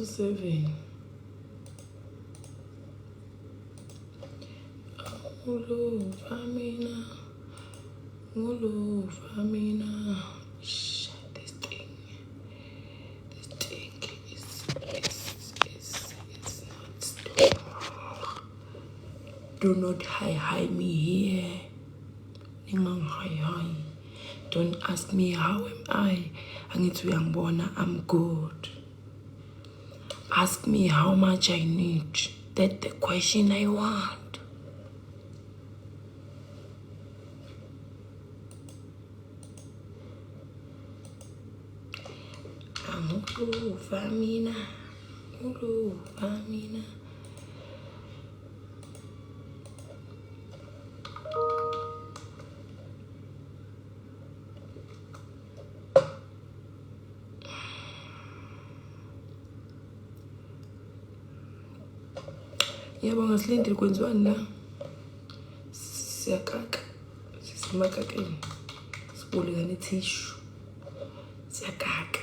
Phakamisa u-7. Nguluva mina. Nguluva mina. Shit, this thing. This thing is not stable. Do not hi hi me here. Ningangi hi. Don't ask me how am I. Angithi uyangibona, I'm good. Ask me how much I need. That's the question I want. Angikuva mina. Nguluva mina. Ngiyabonga silindile kwenziwani la? Siyakaka. Sisemakakeni. Siboleka nethishu. Siyakaka.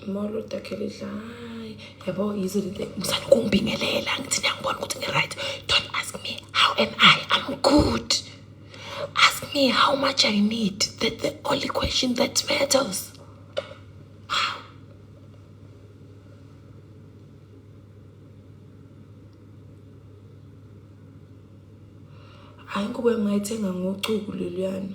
Molo Dakhelihle, hayi yabo yizo lento ngisanda ukungibingelela ngithi niyangibona ukuthi ngi-right. Don't ask me how am I, I'm good. Ask me how much I need. That's the only question that matters. Hayi ingubo engayithenga ngocuku leluyana.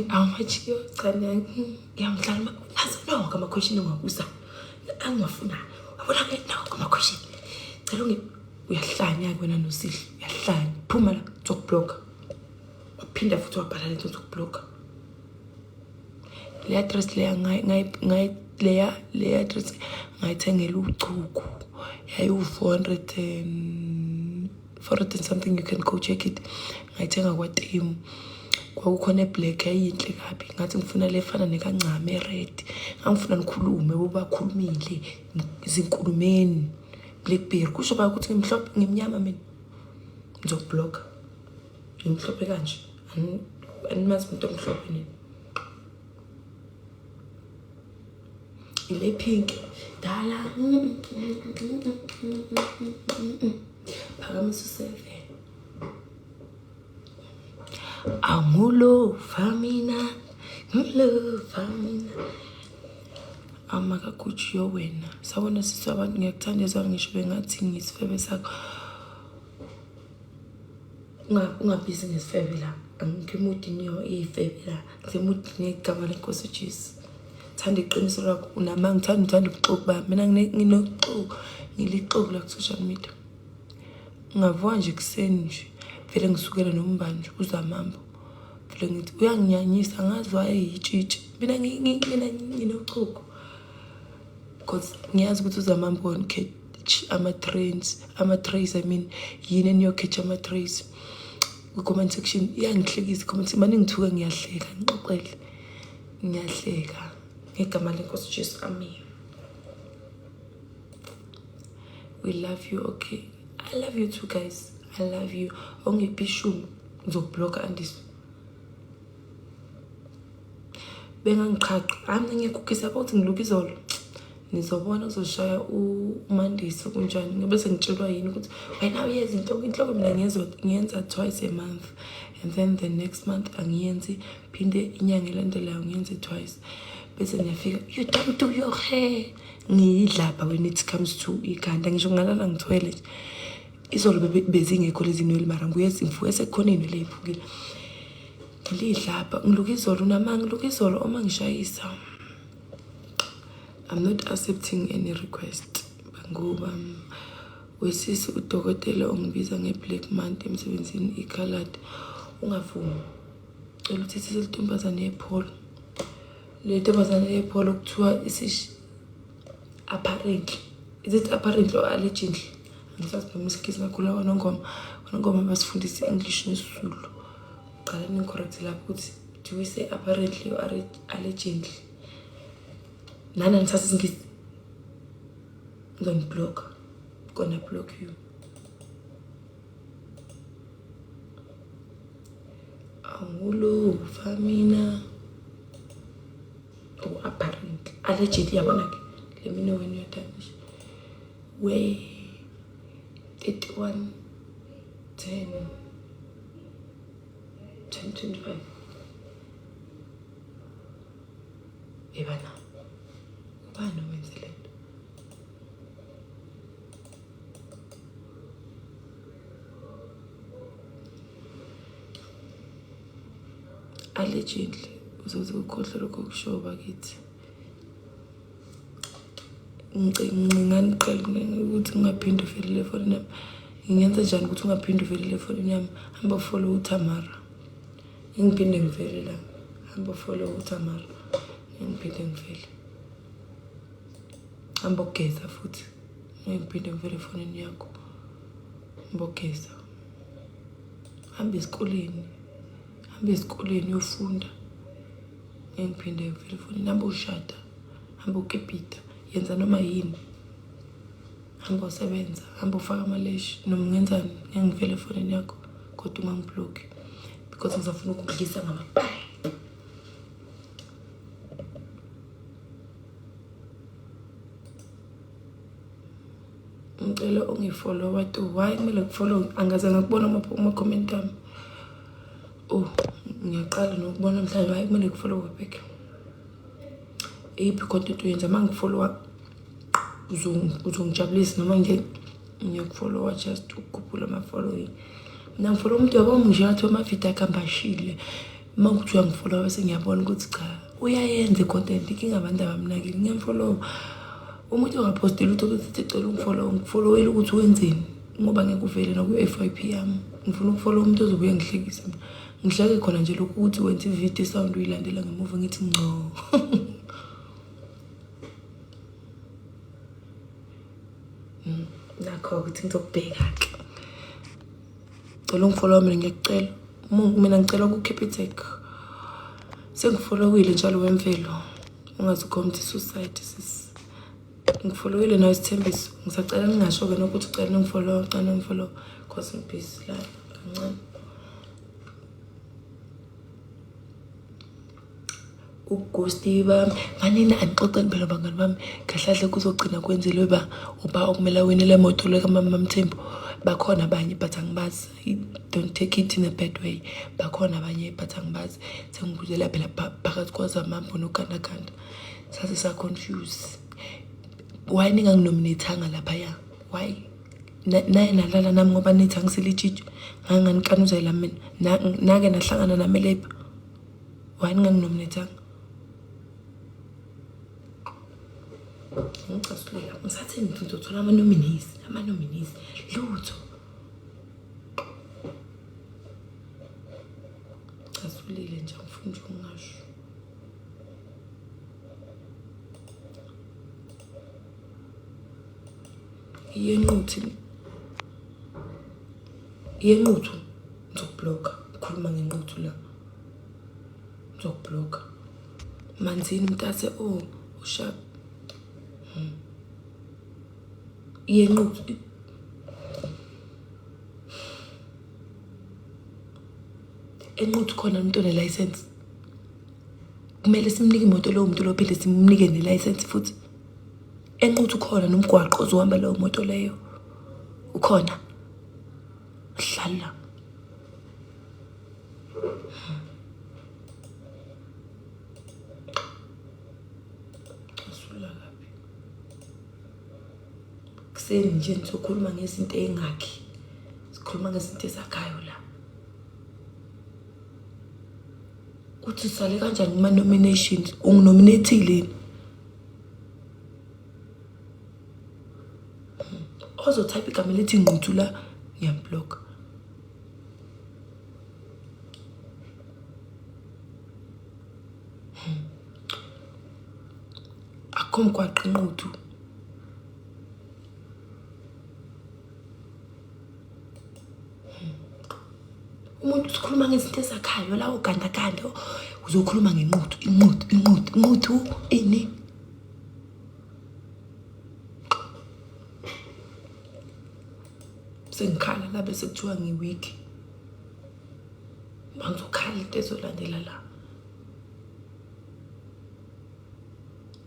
How much yo cha ngiyamdlala nazo nonke ama-question engiwabuza angiwafunayo yabona ke nonke ama-question cela ungi uyahlanya-ke wena nosihle uyahlanya phuma la ngizokubloka waphinda futhi wabhala lento ngizokubloka leya dress leya leya leya dress ngayithengela uchuku yayiwu-400 and 400 and something, you can go check it. Ngayithenga kwaTemu, kwakukhona eblack yayiyinhle kabi, ngathi ngifuna le efana nekancame ered. Ngangifuna nikhulume bobakhulumile izinkulumeni blackberry kusho ba ukuthi ngimhlophe ngimnyama mina ngizokublock ngimhlophe kanje animazi umuntu omhlophe nini ile pink dala phakamisa u-7 angulova mina ngulova mina amakaguji yo wena sawona sisi wabantu ngiyakuthanda ezwa ngisho bengathi ngisifebe sakho ungabhizi ngesifebe la angikho emudini yeyifebe la ngisemudini yegama lenkosi uJesu. Thanda iqiniso lakho unamanga ngithanda uthanda ubuxoki bami mina nginobuxoki ngilixoki la ku-social media. Ngavuka nje ekuseni nje vele ngisukele nombanjo uzamambo vele ngithi uyanginyanyisa angazi wayeyitshitshi mina mina nginochuku because ngiyazi ukuthi uzamambo catch ama-trains ama-trays I mean yini eniyokhetha ama-trays kwi-comment section iyangihlekisa i-comment mane ngithuke ngiyahleka ngixoxele ngiyahleka ngegama lenkosi Jesu amen. We love you. Okay, I love you too guys, I love you. Ongiphi ishumi ngizokubloka andiswa bengangiqhaqha hayi mina ngiyagugisa yabo ukuthi ngiluka izolo nizobona uzoshaya umandisi kunjani ngibe sengitshelwa yini ukuthi wena uyenza inhloko inhloko mina ngiyenza ngiyenza twice a month and then the next month angiyenzi phinde inyanga elandelayo ngiyenze twice bese ngiyafika you don't do your hair ngiyidlabha when it comes to ikhanda ngisho ngalala ngithwele nje izolo bezingekho lezi nwele mara ngibuye ngivuke sekukhona iy'nwele ey'phukile ngilidlabha ngiluka izolo unamanga ngiluka izolo uma ngishayisa. I'm not accepting any request ngoba wesisi udokotela ongibiza nge-black month emsebenzini ikhaladi ungavumi cela uthethise lentombazane yepholo le ntombazane yepholo kuthiwa isish apparently is it apparently or allegedly angisazi noma isiNgisi kakhulu kwanongoma kwanongoma basifundisa i-English nesiZulu qala ningicorrect lapho ukuthi do we say apparently or allegedly nani angisazi isiNgisi. Ngizoniblock. Gonna block you. Anguluva mina. Oh, apparently. Allegedly, yabona ke. Let me know when you're done. We 31 10 2025. Ebana. Ubani owenze le nto? Allegedly uzoze ukhohlwe lokho okushoyo bakithi. Nginganiqela ukuthi ngingaphinde uvelele efonini yami. Ngingenza njani ukuthi ungaphinde uvelele efonini yami? Hamba follow uTamara. Ngiphinde ngivele la. Hamba follow uTamara. Ngiphinde ngivele. Hamba ukugeza futhi. Ngiphinde ngivele efonini yakho. Hamba ukugeza. Hamba esikoleni. Hamba esikoleni uyofunda. Ngiphinde ngivele efonini. Hamba ushada. Hamba ukipita. Yenza noma yini. Hamba usebenza. Hamba ufaka amaleshi. Noma ungenzani ngeke ngivele efonini yakho. Kodwa ungangibloki. Because ngizofuna ukudlisa ngamapayi. Ngicela ungifollowa tu. Why kumele kufollow? Angaze ngakubona ama-comment ami. Oh, ngiyaqala nokubona namhlanje why kumele kufollow back. Eyiphi content uyenza uma ngifollowa uzongijabulisa noma nje ngiyakufollowa just ukukhuphula ama-following. Mina ngifollow umuntu yabo nje athi amavidiyo akhe ambashile. Uma kuthi uyangifollowa bese ngiyabona ukuthi cha uyayenza i-content inkinga abantu abamnakile ngiyamfollowa. Umuntu ongaphosti lutho bese ethi cela ungifollow ngifollowela ukuthi wenzeni ngoba ngeke uvele naku-F_Y_P yami. Ngifuna ukufollowa umuntu ozobuye ngihlekise mina. Ngihleke khona nje lokhu ukuthi wenza ividiyo isound uyilandela ngemuva ngithi ngco. Nakho ukuthi ngizokubheka-ke. Cela ungifollow mina ngiyakucela. Mina ngicela ku-Capitec. Sengifollowile njalo wemvelo. Ungaze ucommit suicide sis. Ngifollowile nawe Sithembiso. Ngisacela ningasho-ke nokuthi ucela ningifollow, ucela ningifollow cause ngibhizi la kancane. Ubugosti bami manini anixoxeni phela bangani bami kahle kahle kuzogcina kwenzelwe ba uba okumele awine le moto le kamama Mthembu. Bakhona abanye but angibazi. Don't take it in a bad way. Bakhona abanye but angibazi. Sengibuzela phela phakathi kwazamambo nogandaganda. Saze sa-confuse. Why ninganginominatanga laphaya? Why? Naye nalala nami ngoba nithi angisilitshitshi. Nganganikanuzela mina. Nake nahlangana nami e-labour. Why ninganginominatanga? Ngicasulela. Ngisathe ngizothola ama-nominees. Ama-nominees. Lutho. Casulile nje angifuni nje ukungasho. Iyenquthu. Iyenquthu. Ngizokublock. Ngikhuluma ngenquthu la. Ngizokublock. Manzini mntase oh usharp. Iyenquthu. Enquthu khona umuntu one-license. Kumele simnike imoto lowo muntu lo phinde simnike ne-license futhi. Enquthu khona nomgwaqo ozohamba leyo moto leyo. Ukhona. Hlala. Casula kabi. Kuseni nje nizokhuluma ngezinto ey'ngakhi. Sikhuluma ngezinto ezakhayo la. Uthi sale kanjani kuma-nominations? Unginominate-ile yini? Ozotype igama elithi Nquthu la ngiyamblock. Akukho mgwaqo eNquthu. Umuntu usikhuluma ngezinto ezakhayo la ogandaganda uzokhuluma ngenquthu inquthu inquthu inquthu ini. Sengikhala la bese kuthiwa ngi-weak. Mangizokhala into ezolandela la.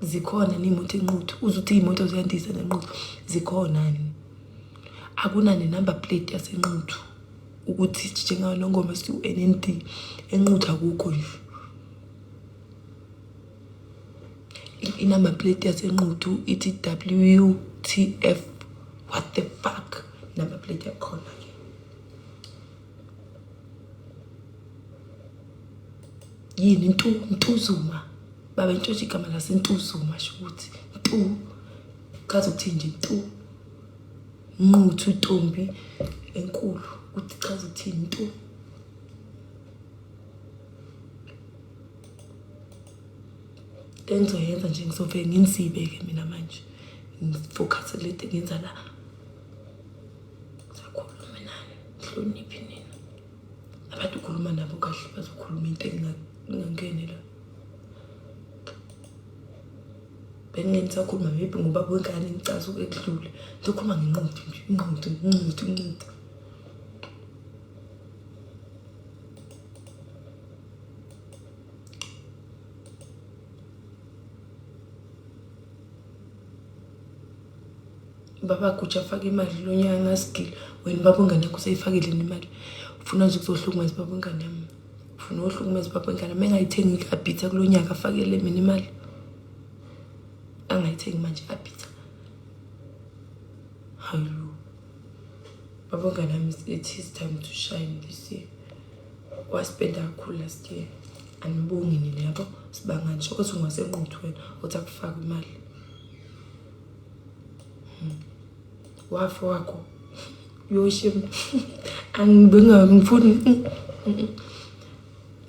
Zikhona ney'moto eNquthu, uze uthi iy'moto ziyandiza neNquthu, zikhona yini? Akuna ne-number plate yaseNquthu ukuthi njengaNongoma siwu-N_N_D, eNquthu akukho nje. I-number plate yaseNquthu ithi W_T_F, what the fuck, number plate yakhona-ke. Yini ntu Ntuzuma baba intshontsha igama laseNtuzuma sho ukuthi ntu chaza ukuthini nje ntu nquthu intombi enkulu ukuthi chaza ukuthini ntu. Engizoyenza nje ngizovele nginisibe-ke mina manje ngifocus kule nto engiyenza la. Ngisakhuluma nani hloniphi nina. Abantu ukhuluma nabo kahle bazokhuluma into engingangeni la. Bengingeke ngisakhuluma maybe ngoba wengane ngicasuke ekudlule. Ngizokhuluma ngenquthu nje, inquthu, inquthu, inquthu. Baba Guja afake imali lo nyaka ngasigila wena baba ingane yakho useyifakile imali ufuna nje ukuzohlukumeza baba ingane yami ufuna ukuhlukumeza baba ingane uma engayithengi i-abhitha kulo nyaka afakele mina imali angayithengi manje i-abhitha hayi baba ingane yami it is time to shine this year waspenda kakhulu last year anibongi nina yabo sibangani sho ukuthi ungasenquthu wena uthi akufake imali. Wafa wakho yoshim angibengangifuni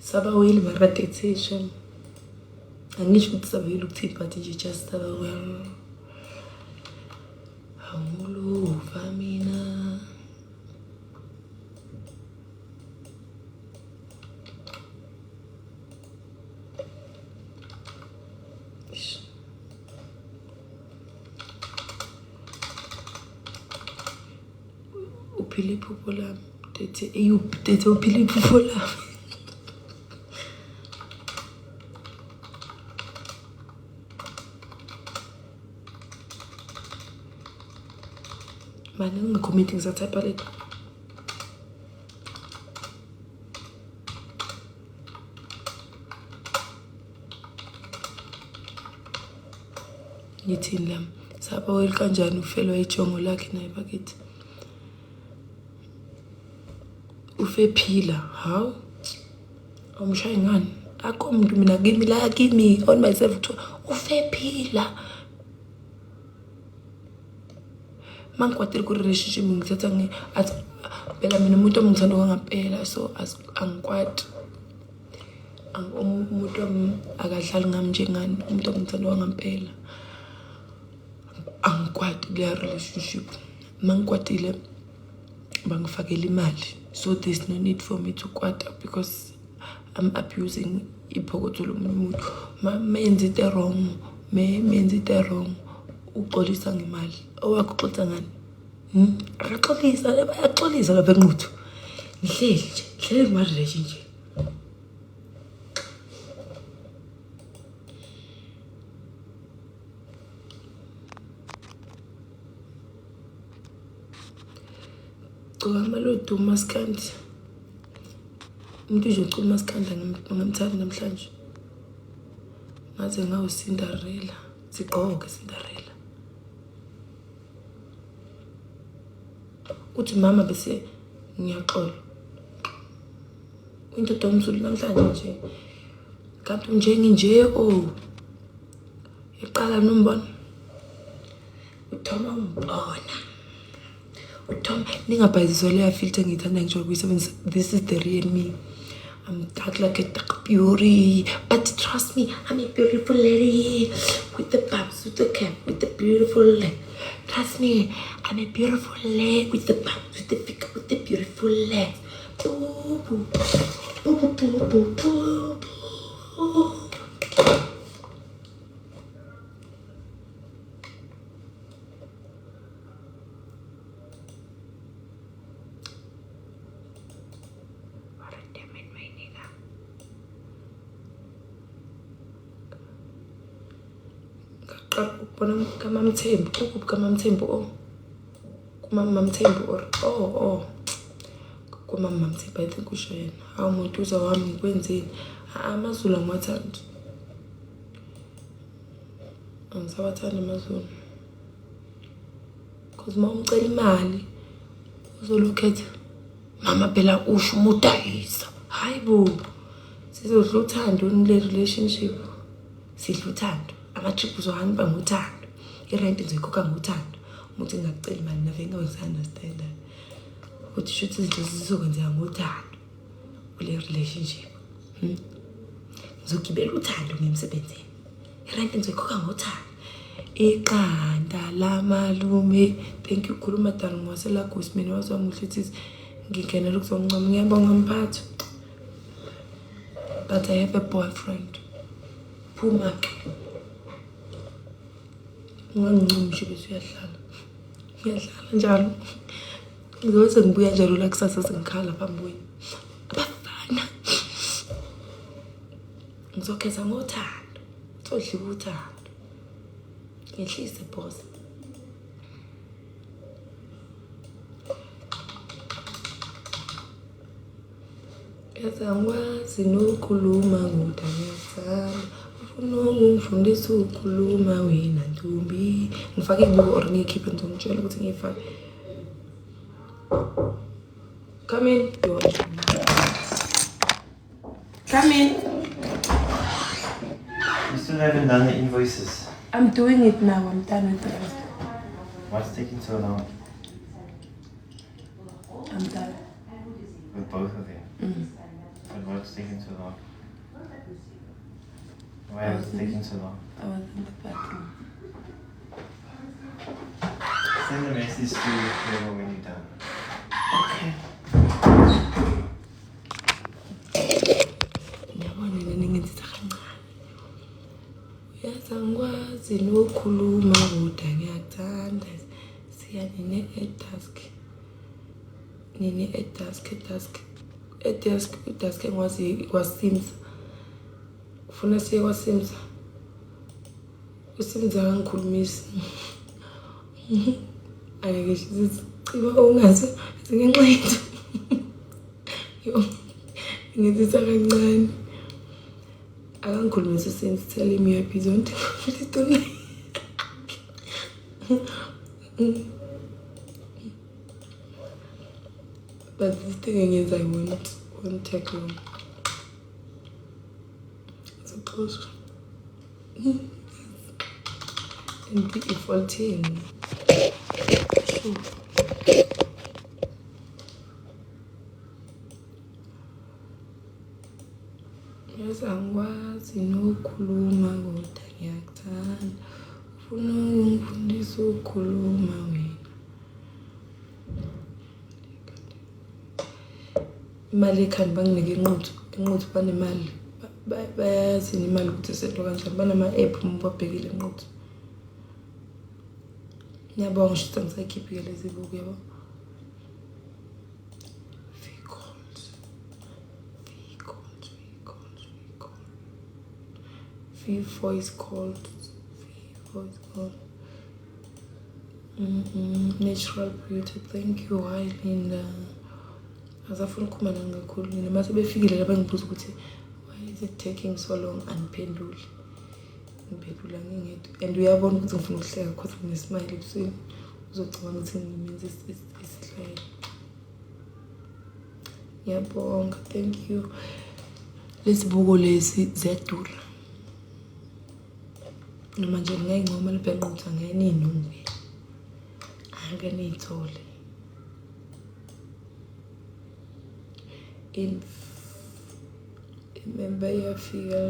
sabaweli mara angisho ukuthi sabaweli ukuthini but nje just sabaweli anguluva mina. Uphila iphupho lami tete tete uphila iphupho lami. Mani ngingakhomenti ngisathayipha lento. Ngithini la sabaweli kanjani ufelwa ijongo lakhe naye bakithi ufe phila hawu awumshayi ngani akho muntu mina kimi la kimi on myself kuthiwa ufe phila mangikwatile ku-relationship ngithatha athi phela mina umuntu omngithanda okwangempela so angikwati umuntu wami akadlali ngami njengani umuntu omngithanda okwangempela angikwati kuleya relationship mangikwatile bangifakela imali so there's no need for me to kwata because I'm abusing iphokotho lomunye umuntu menza into wrong menza into wrong uxolisa ngemali owakho uxolisa ngani hmm? Akaxolisa bayaxolisa lapha enquthu ngihleli nje ngihleli kuma-relationship. Gcoka amalodi umaskandi. Umuntu nje ucula umaskandi angamthandi namhlanje. Ngaze ngawuCinderella. Sigqoke Cinderella. Uthi mama bese ngiyaxola. Indoda yomZulu namhlanje nje. Kanti nje nginje oh. Iqala nombona. Uthoma umbona. Uthoma ningabhayiziswa leya filter engiyithanda ngisho ukuyisebenzisa. This is the real me. I'm dark like a dark beauty, but trust me, I'm a beautiful lady with the bumps, with the cap, with the beautiful leg. Trust me, I'm a beautiful leg with the bumps, with the figure, with the beautiful legs. Boo, boo, boo, boo, boo, boo, boo, boo. Qala ukubona kaMamthembu, kukuphi kaMamthembu oh. KuMamthembu or oh oh. KuMamthembu I think usho yena. Hawu muntu uza wami ngikwenzeni? AmaZulu angiwathandi. Angisawathandi amaZulu. Cause uma umcela imali uzolokhu ethi mama phela usho uma udayisa. Hayi bo. Sizodla uthando kule relationship. Sidla uthando. Ama-trip uzohamba ngothando. I-rent ngizoyikhokha ngothando. Umuntu engakucela imali nave ngabe ngisa-understand-a ukuthi shuthi izinto zizokwenzeka ngothando kule relationship. Hmm? Ngizogibela uthando ngiye emsebenzini. I-rent ngizoyikhokha ngothando. Iqanda lamalume. Thank you khuluma dali ngwaseLagos mina waze wamuhle thize. Ngingenela ukuzoncoma ngiyabonga mphatho. But I have a boyfriend. Phuma ke. Ungangincomi nje bese uyadlala. Ngiyadlala njalo. Ngizobe sengibuya njalo la kusasa sengikhala phambi kwenu. Abafana. Ngizokhetha ngothando. Sodliwa uthando. Ngehlise boss. Yazi angikwazi nokukhuluma kodwa ngiyakuthanda. Ufuna ukungifundisa ukukhuluma wena ntombi. Ngifake iy'buko or ngiyikhiphe ngizongitshela ukuthi ngiyifake. Come in. Come in. You still haven't done the invoices. I'm doing it now. I'm done with the first. What's taking so long? I'm done. With both of them. But what's taking so long? Why is it taking so long? I was in the bathroom. Send a message to Trevor when you're done. Okay. Ngiyabona nina ningenzisa kancane. Uyazi angikwazi nokukhuluma kodwa ngiyakuthanda. Siya nini e-desk. Nini e-desk, e-desk. E-desk, i-desk engikwazi kwaSimsa. Ufuna siye kwaSimsa. USimsa akangikhulumisi. Angeke sithi ciba ungazi ngenxa yethu. Yo, ngizisa kancane. Akangikhulumisi uSimsa, tell him you are busy on please don't lie. But this thing engiyenzayo won't take long. Zoxoshwa. And i-14. Sure. Yazi angikwazi nokukhuluma kodwa ngiyakuthanda. Ufuna ukungifundisa ukukhuluma wena. Imali ekhanda banginike inquthu, inquthu banemali. Bayazi imali ukuthi isentwa kanjani. Banama-app uma ubabhekile inquthu. Ngiyabonga ngisho ukuthi angisayikhiphi-ke lezi buku yabo. V-calls. V-calls, V-calls, V-calls. V voice calls. V voice call. Natural beauty. Thank you. Hi Linda. Azafuna ukukhuluma nami kakhulu mina mase befikile lapha ngibuza ukuthi why is it taking so long, aniphenduli. Ngiphendula ngingedwa and uyabona ukuthi ngifuna ukuhleka cause ngine-smile ebusweni, uzocabanga ukuthi ngimenza isihlelo. Ngiyabonga, thank you. Lezi buko lezi ziyadura noma nje ngingayincoma lapha enquthu, angeke niyinunge, angeke niyithole. In imember iyafika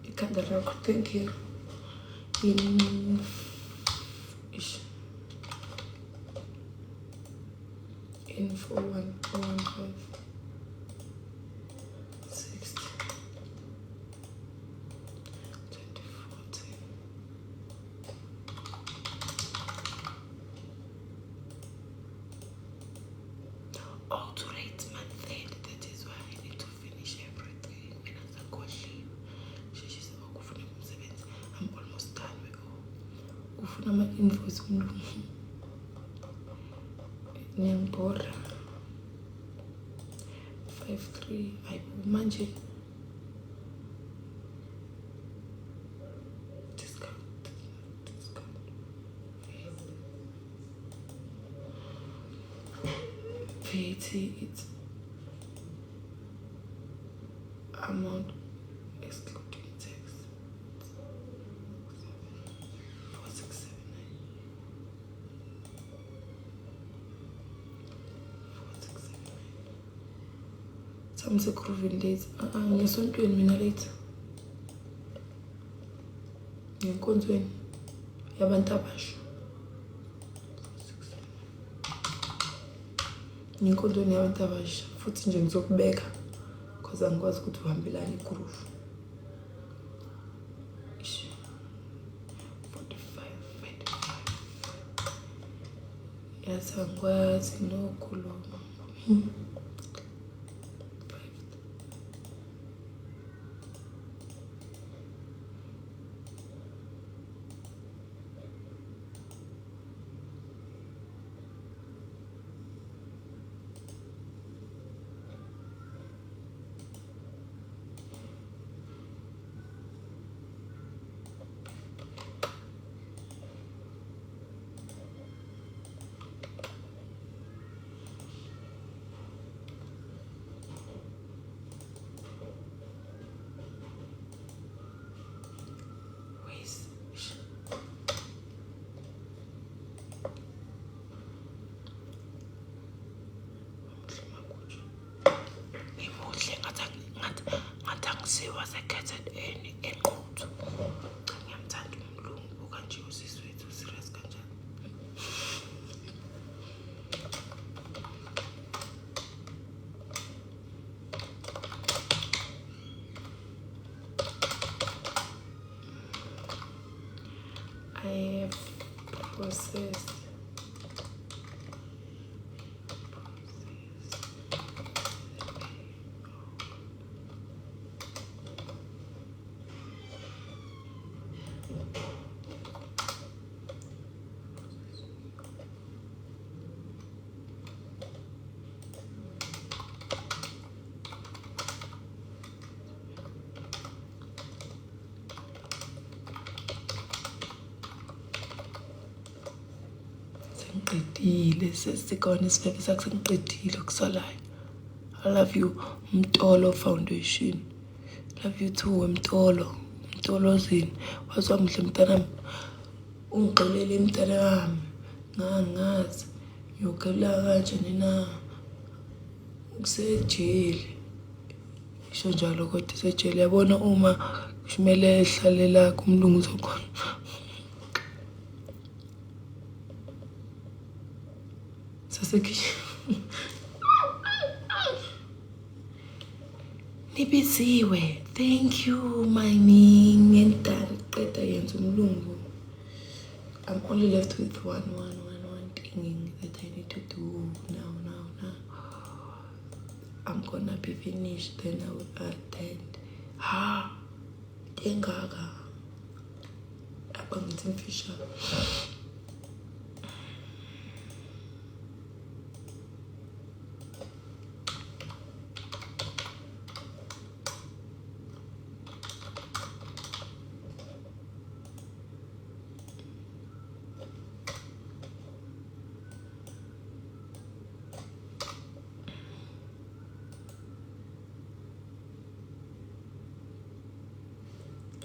ikhanda lakho, thank you. In ish in 4115 60 2014. Oh, today it's month end. That is why I need to finish everything. Mina ngizakhohliwe. Sheshisa okufuna. Ufuna ama-invoice umlungu. Niyangibhora. 53 hayibo manje discount discount VAT it's amount excluding tax 4679 4679 Samse-grooving late. Ah, ngiyasontweni mina late. Ngenkonzweni yabantu abasha. Ngenkonzweni yabantu abasha futhi nje ngizokubeka because angikwazi ukuthi uhambelane i-groove. Ish. 45 25 yathi angikwazi nokukhuluma. Ways. Ngimuhle ngathi ngathi ngathi angisiwa se-KZN eNquthu. Cha ngiyamthanda umlungu buka nje usisi wethu serious kanjani. I have processed Sengiqedile sesikona isifebe sakho sengiqedile okusalayo. I love you Mtolo Foundation. Love you too Mtolo. Mtolozini. Waze wamuhle mntanami. Ungixolele mntanami. Ngangazi. Ngiyogela kanjani na? Kusejele. Isho njalo kodwa sejele yabona uma kumele ehlale la kumlungu uzokhona. Sasekhishini. Nibiziwe. Thank you my ngentana qeda yenza umlungu. I'm only left with one one one one thing that I need to do now now now. I'm gonna be finished then I will attend. Ha! Tengaka. Apha ngithi mfisha.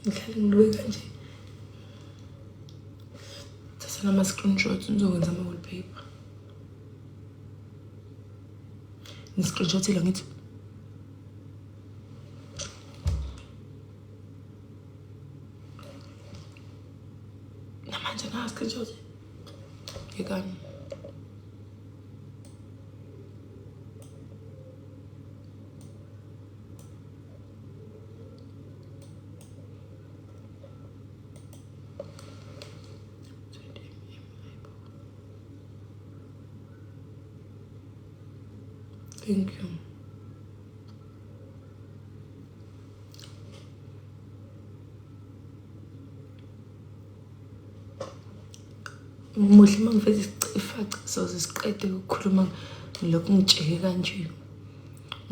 Ngihlale ngiluke kanje. Thatha nama-screenshots ngizokwenza ama-wallpaper. Ngi-screenshothile ngithi namanje na-screenshot. Yekani. Thank you. Muhle uma ngiveza isifaca soze siqede ukukhuluma ngilokhu ngitsheke kanje.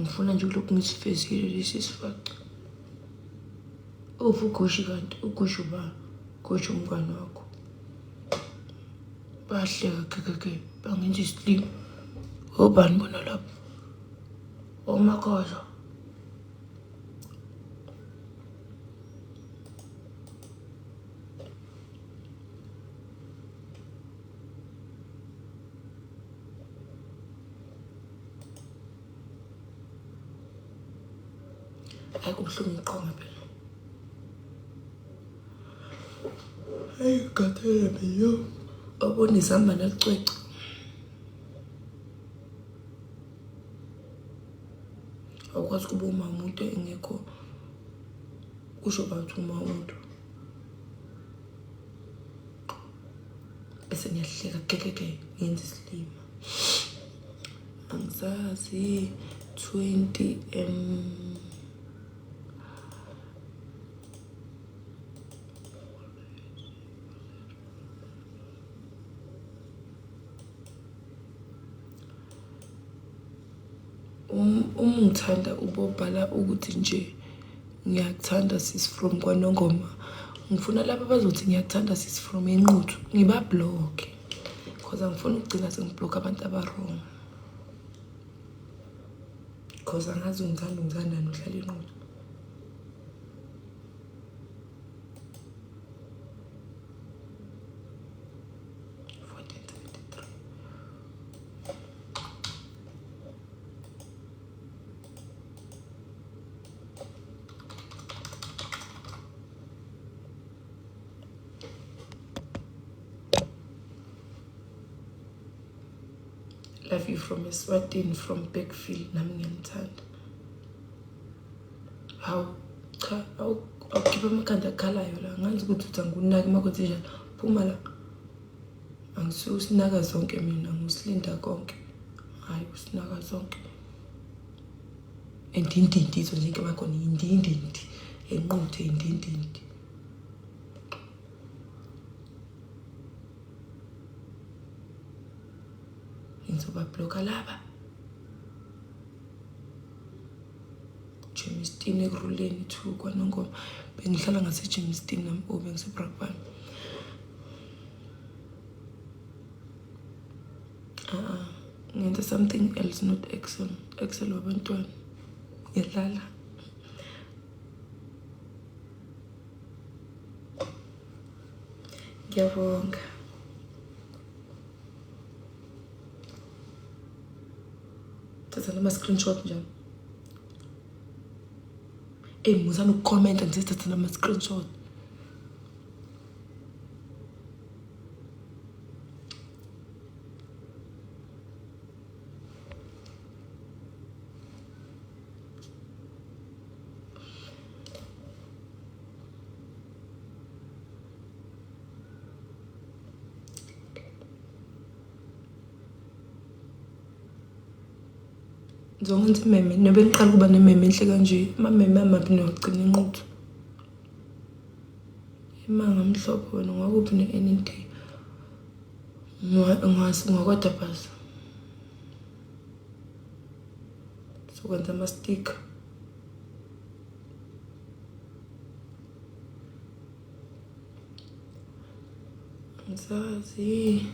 Ngifuna nje ulokhu ngisifezile lesi sifaca. Uphi uGushi kanti? UGushi uba? Gushi umngani wakho. Bahleka kekeke bangenza isilima. Obani bona lapho? Omakhoza. Hayi kubuhlungu iqonga phela. Hayi khathele mina. Wabona izihamba nalicwecwe. Awukwazi ukuba uma umuntu engekho kusho bathi uma umuntu bese ngiyahleka kekeke ngenza isilima angisazi 20 m Um, uma ungithanda ubobhala ukuthi nje ngiyakuthanda sis from kwanongoma ngifuna laba bazothi ngiyakuthanda sis from enquthu ngibabloke cause angifuni ukugcina sengibloke abantu abarong cause angazi ungithanda ungithandani uhlala enquthu. Love you from Eswatini, from Bergville. Nami ngiyanithanda. Hawu, cha, awukhipha amakhanda akhalayo la. Ngazi ukuthi uthi angikunaki uma kwenze njalo. Phuma la. Angisuke usinaka zonke mina, ngusilinda konke. Hayi usinaka zonke. Endindindi izwe nje inkinga khona indindindi. Enquthe indindindi. Ngizobabloka laba. Germiston ekuruleni 2 kwanongoma. Bengihlala ngaseGermiston nami oh bengiseBrakpan. Ah, ngenza something else not Excel. Excel wabantwana. Ngiyadlala. Ngiyabonga. Thatha nama screenshot njalo. Ey musani ukukhomenta nje thatha nama screenshot. Ngizokwenza imeme nobe ngiqala ukuba nememe enhle kanje amameme amabi niyogcina inquthu imanga mhlophe wena ungakuphi ne-NND ngwakwadabhaza sokwenza ama-sticker Angisazi.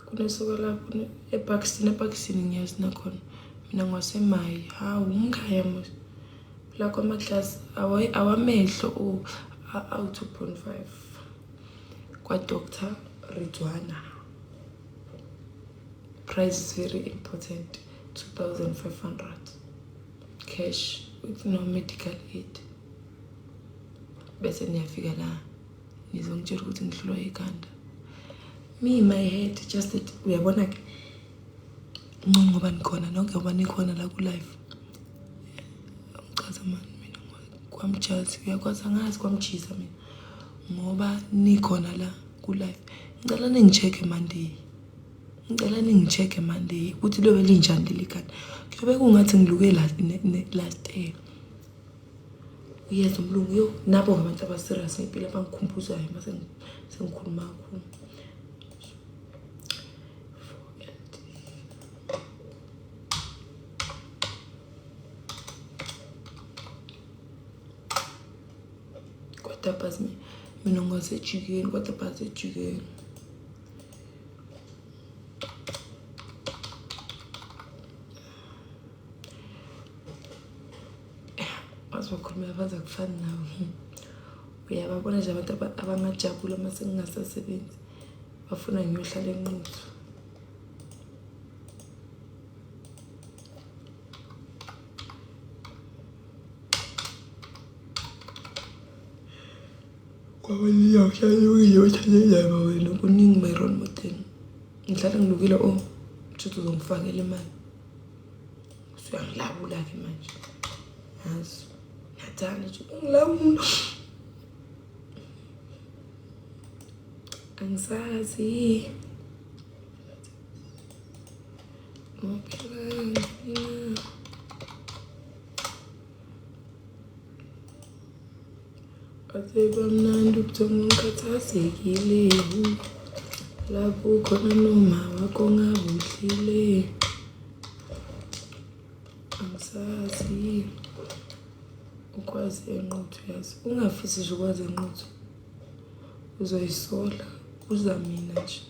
Kunesuka lapho epakisini epakisini ngiyazi nakhona mina ngwasemayi hawu umkhaya mos la kwamaklasi awamehlo awu-2.5 kwa-Dr Ridwana price is very important 2500 cash with no medical aid bese niyafika la nizongitshela ukuthi ngihlulwa ikhanda me my head just that uyabona ke ncono ngoba nikhona nonke ngoba nikhona la ku live. Ngichaza. Kwamjazi uyakwazi angazi kwamjisa mina ngoba nikhona la ku-live. Ngicela ningi-check-e Monday. Ngicela ningi-check-e Monday ukuthi liyobe linjani leli khanda. Kuyobe kungathi ngiluke last year. Uyeza umlungu yo nabo abantu aba-serious ngempilo abangikhumbuzayo uma sengikhuluma kakhulu. Kodwa bhazi mina ngasejikeni kodwa bhazi ejikeni. Bazokhuluma baze kufani nawe. Uyababona nje abantu abangajabula uma sengingasasebenzi. Bafuna ngiyohlala eNquthu. Wena kuningi my role model. Ngihlale ngilukile oh shuthi uzongifakela imali. Usuyangilawula-ke manje. Yazi ngiyathanda nje ungilawula. Angisazi. Baze bamnandi ubuthongo ngikhathazekile lapho ukhona noma wakho ngabuhlile angisazi ukwazi enquthu yazi ungafisi nje ukwazi enquthu uzoyisola uza mina nje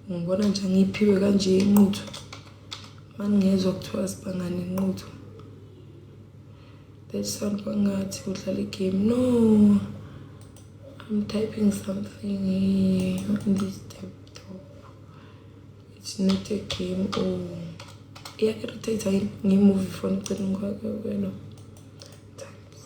Ngibona nje ngiphiwe kanje inquthu. Maningezwa kuthiwa sibangane inquthu. That sound kwangathi udlala igame. No. I'm typing something here on this laptop. It's not a game. Oh. Iya-irritate yini ngimuve ifoni eceleni kwelo. Times.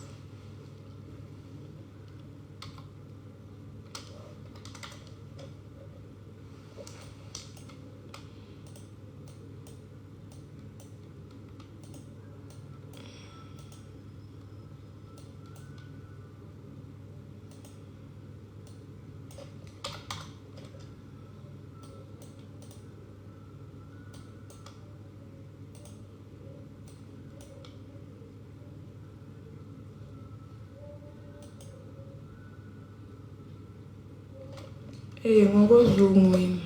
Hey ngokozungu mina.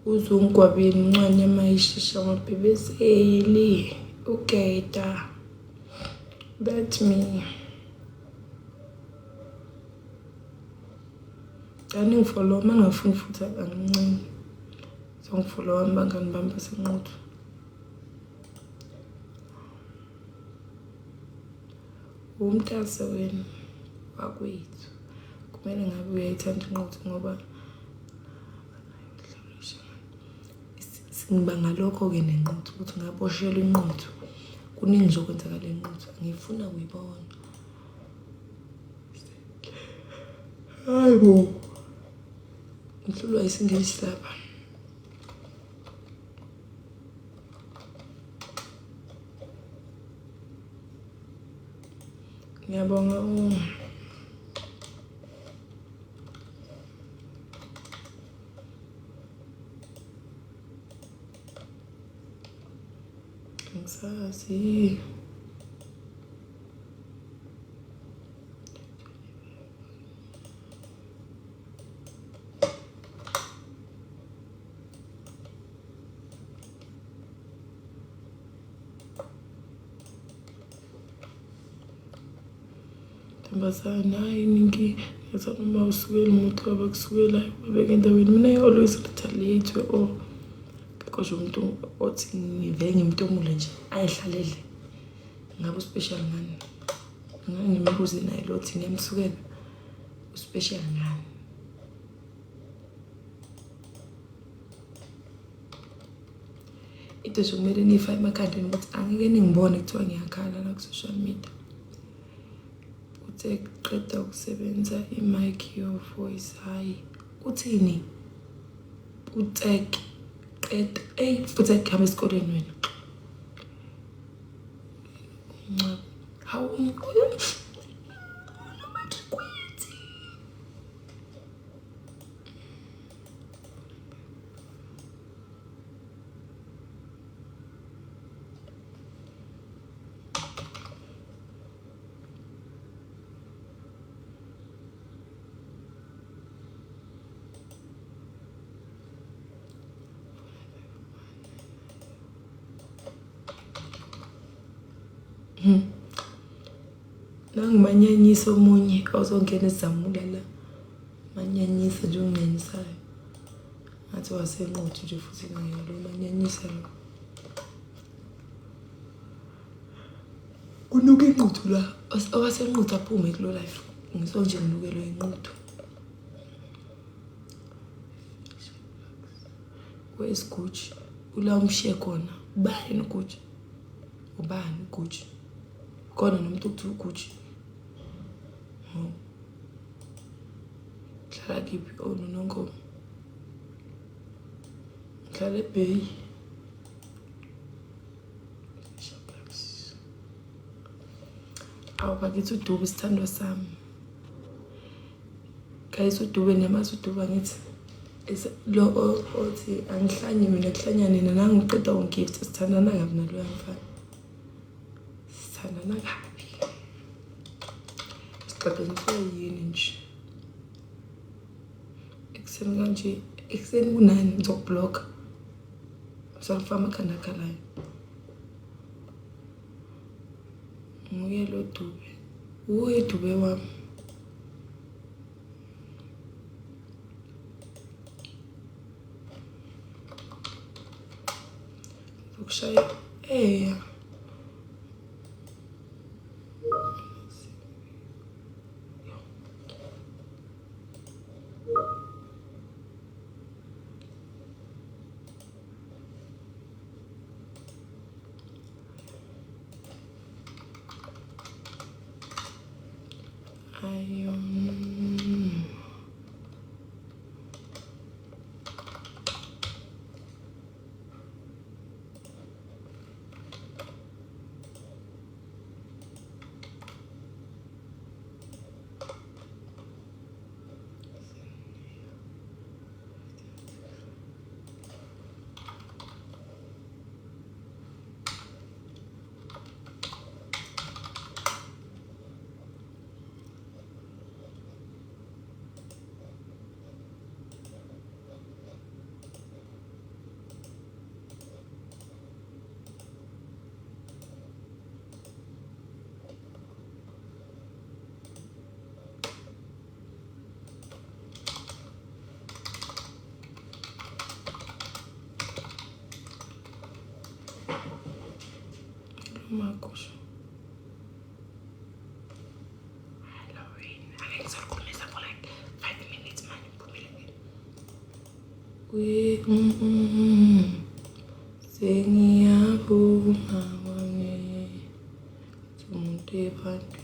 Uzungu gwabini incwane mayishisha amabhebeseli ugeda. That's me. Aningifollow uma ngingafuni futhi angincengi. Songifollow abangani bami baseNquthu. Umntase wena wakwethu kumele ngabe uyayithanda inquthu ngoba ngiba ngalokho-ke nenquthu ukuthi ngaboshelwa inquthu kuningi nje okwenzakala enquthu angifuna kuyibona hayi bo ngihlulwa isingisi lapha Ngiyabonga u Angisazi. Ntombazane hayi ningi ngathi uma usukela umuntu abakusukelayo babeke endaweni mina I always retaliate or akekho nje umuntu othi ngivele ngimtomule nje ayihlalele ngabe uspecial ngani ngangimbuze naye lo thi ngiyamsukela uspecial ngani Into nje kumele niyifake emakhandeni ukuthi angeke ningibone kuthiwa ngiyakhala la ku-social media. Uthe qeda ukusebenza i-mic your voice hhayi. Uthini? Utsek qeda eyi futhi hamba esikoleni wena. Hawu. Unomatrikwethu. Nangimanyanyisa omunye ozongena ezamula la. Manyanyisa nje onginyanyisayo. Ngathi wasenquthu nje futhi naye lo manyanyisa lo. Kunuka inquthu la. Owasenquthu aphume kulo life. Ngiso nje nginukelwe inquthu. Where's Gucci? Ula umshiye khona. Ubani uGucci? Ubani uGucci? Khona nomuntu okuthiwa uGucci. Oh. Ngihlala kiphi? Oh, noNongoma. Ngihlala eBay. Awu bakithi uDube isithandwa sami. Guys uDube niyamazi uDube angithi lo othi angihlanyi mina kuhlanya nina nangiqeda ungigift sithandana kabi naloya mfana. Sithandana kabi. Sixabaniswe yini nje? Ekuseni kanje, ekuseni kunani ngizokubhlokha. Usafaka amakhanda akhalayo. Nguye lo Dube. Uye Dube wami. Ukushaya eya. Ayun. Marcos. Halloween. Angeke ngisakhulumisa for like 5 minutes manje ngiphumile. We sengiyabonga kwami umuntu ebantwini.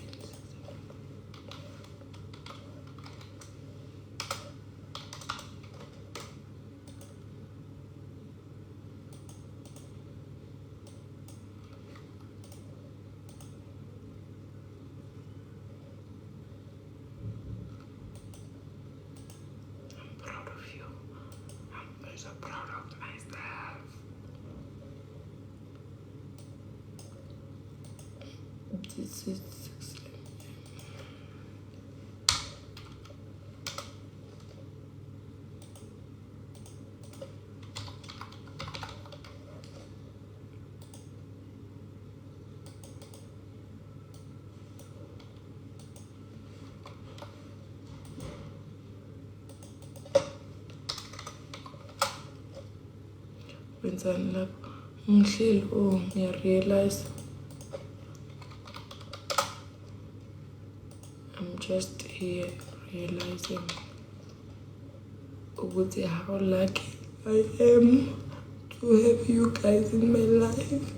I'm proud of you. I'm also proud of myself. This is 6 Wenzani lapho? Ngihleli oh ngiyarealize I'm just here realizing ukuthi how lucky I am to have you guys in my life.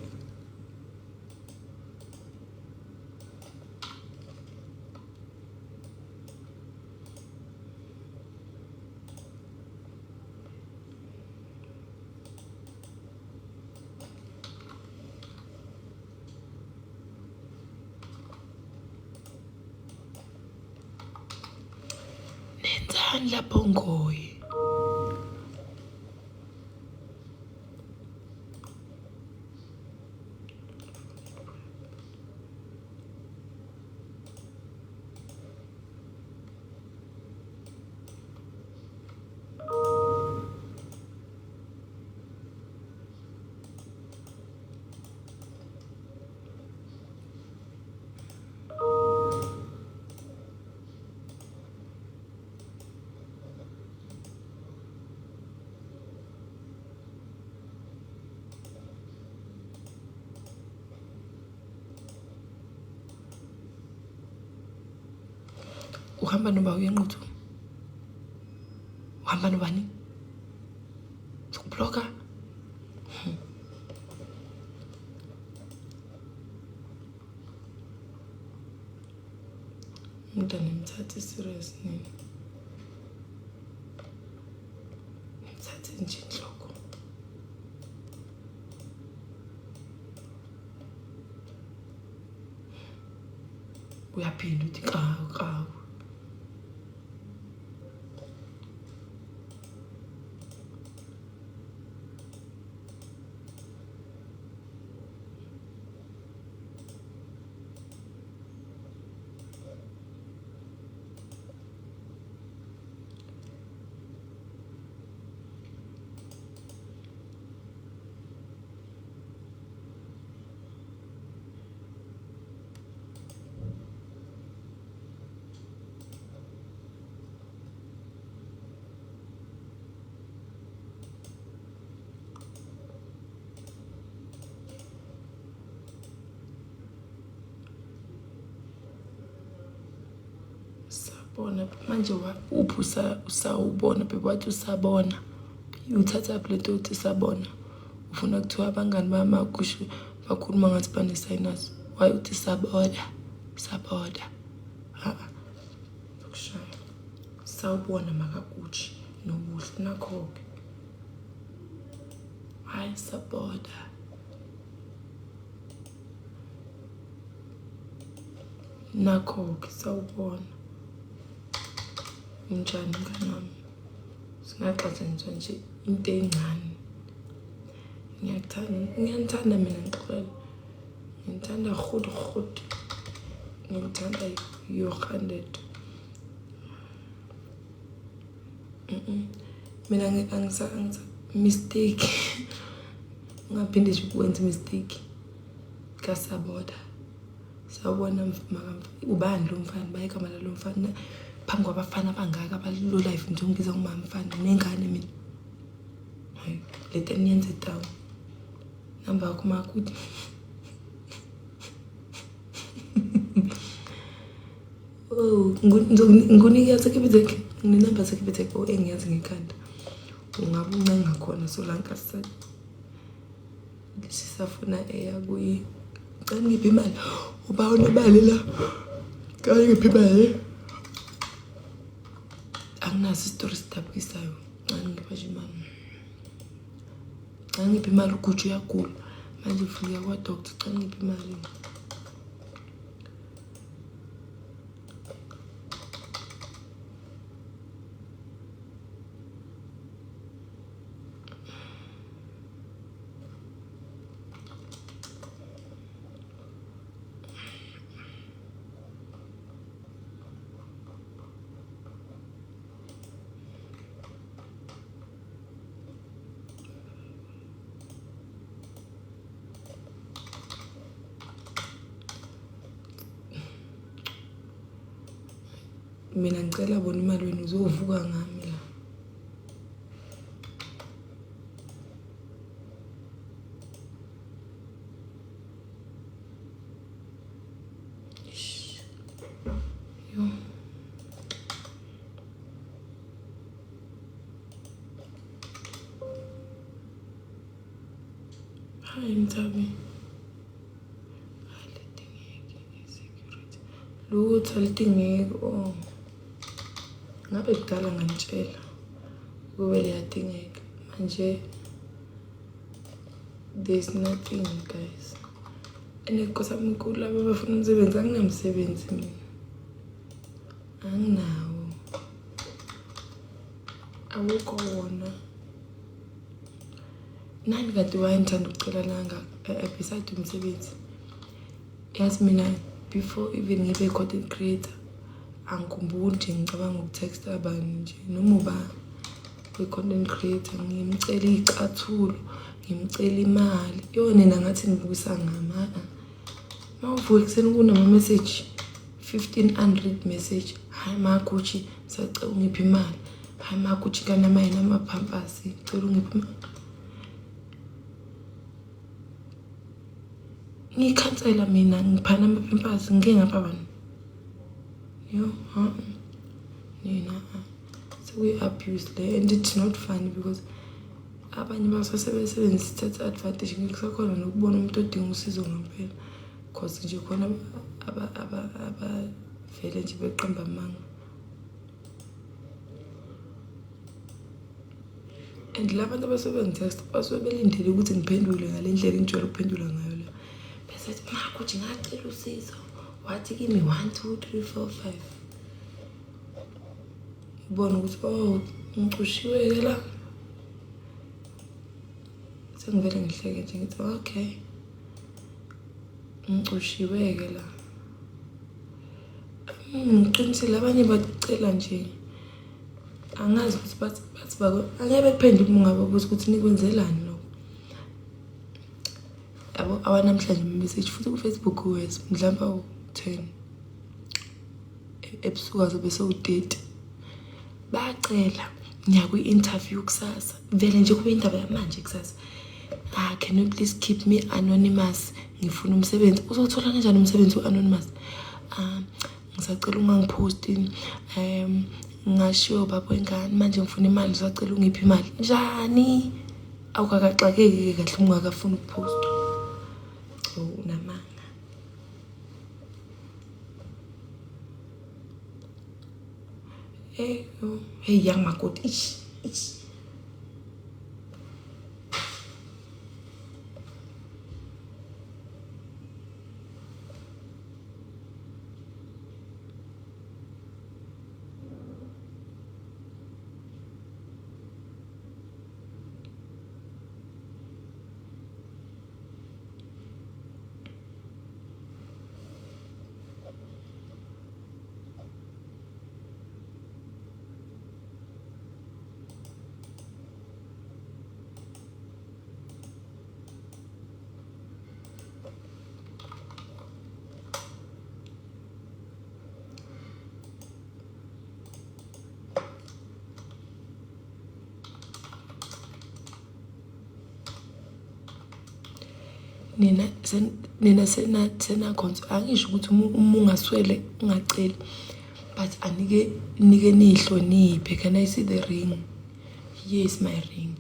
Wenzani lapho ngoye? Uhamba noba uye eNquthu? Uhamba nobani? Zokubloka? Umuntu animthathi serious nini? Nimthathe nje inhloko. Uyaphinda uthi kawu kawu. Sabona manje uphi usawubona bebe wathi usabona uthatha phi lento yokuthi sabona ufuna kuthiwa abangani bamakusho bakhuluma ngathi bane-sinus why uthi sabona sabona ha ukushaya sawubona makaguchi nobuhle nakho-ke hayi saboda nakho-ke sawubona unjani mngani wami singaxatshaniswa nje into encane ngiyakuthanda ngiyanithanda mina ngixolela ngithanda goed goed ngithanda yohanded mina angisa angisa mistake ungaphinde nje ukwenza mistake kasaboda sawubona ubani lo mfana bayigama lalo mfana phambi kwabafana abangaka abalilo life nje ungibiza ngomama mfana nengane mina hayi lento eniyenze down namba yakho makuthi Oh, ngunikeza Capitec nginenamba zeCapitec oh engiyazi ngekhanda ungabe uncenga khona solanka sisafuna eya kuyi cela ngiphi imali uba unemali la cela ngiphi imali anginaso isitori sidabukisayo cela ngipha nje imali cela ngiphi imali ugutsha uyagula manje ufika kwa-doctor cela ngiphi imali. Mina ngicela bona imali wena uzovuka ngami la. Yo. Hayi Mthabi. Alidingeki i-security. Lutho alidingeki oh. Ngabe kudala nganitshela ukube liyadingeka. Manje there's nothing guys. And nkosi yami inkulu laba abafuna umsebenzi anginamsebenzi mina. Anginawo. Awukho wona. Nani kade wayengithanda ukucela nanga beside umsebenzi. Yazi mina before even ngibe content creator angikhumbuli nje ngicabanga ukutexta bani nje noma uba kwi-content creator ngimcela iy'cathulo ngimcela imali yo nina ngathi nibukisa ngami a-a uma uvuka ekuseni kunama-message 1500 message hayi maguchi sacela ungiphe imali hayi maguchi kanamayini amaphampasi cela ungiphe imali ngikhansela mina ngiphana amapampers ngike ngapha bani yo ha nina sekuyi-abuse le and it's not funny because abanye basasebesebenzisa ithatha advantage ngeke kusakhona nokubona umuntu odinga usizo ngempela cause nje khona abavele nje beqamba amanga and la bantu abasuke bengitext basuke belindele ukuthi ngiphendule ngale ndlela engijwayele ukuphendula ngayo la bese ethi makuthi ngacela usizo wathi kimi 1 2 3 4 5 ubona ukuthi oh ngicushiwe-ke la sengivele ngihleke nje ngithi okay ngicushiwe-ke la ngiqinisile abanye bacela nje angazi ukuthi bathi bathi bako angeke bekuphendule uma ungababuza ukuthi nikwenzelani lokho yabo awanamhlanje message futhi ku-Facebook wes mhlawumbe awu-10 ebusuku azobe sewu-30 bacela ngiya kwi-interview kusasa vele nje kube indaba yamanje kusasa ah can you please keep me anonymous ngifuna umsebenzi uzothola kanjani umsebenzi u-anonymous um ngisacela ungangiphosti um ngashiwo baba wengane manje ngifuna imali ngisacela ungiphe imali njani awukakaxakeki-ke kahle uma ungakafuni ukuphosta oh, unamanga hey oh, hey young makoti ish ish Nina nina senakhonso angisho ukuthi uma ungaswele ungaceli but anike nike nihloniphe can I see the ring yes my ring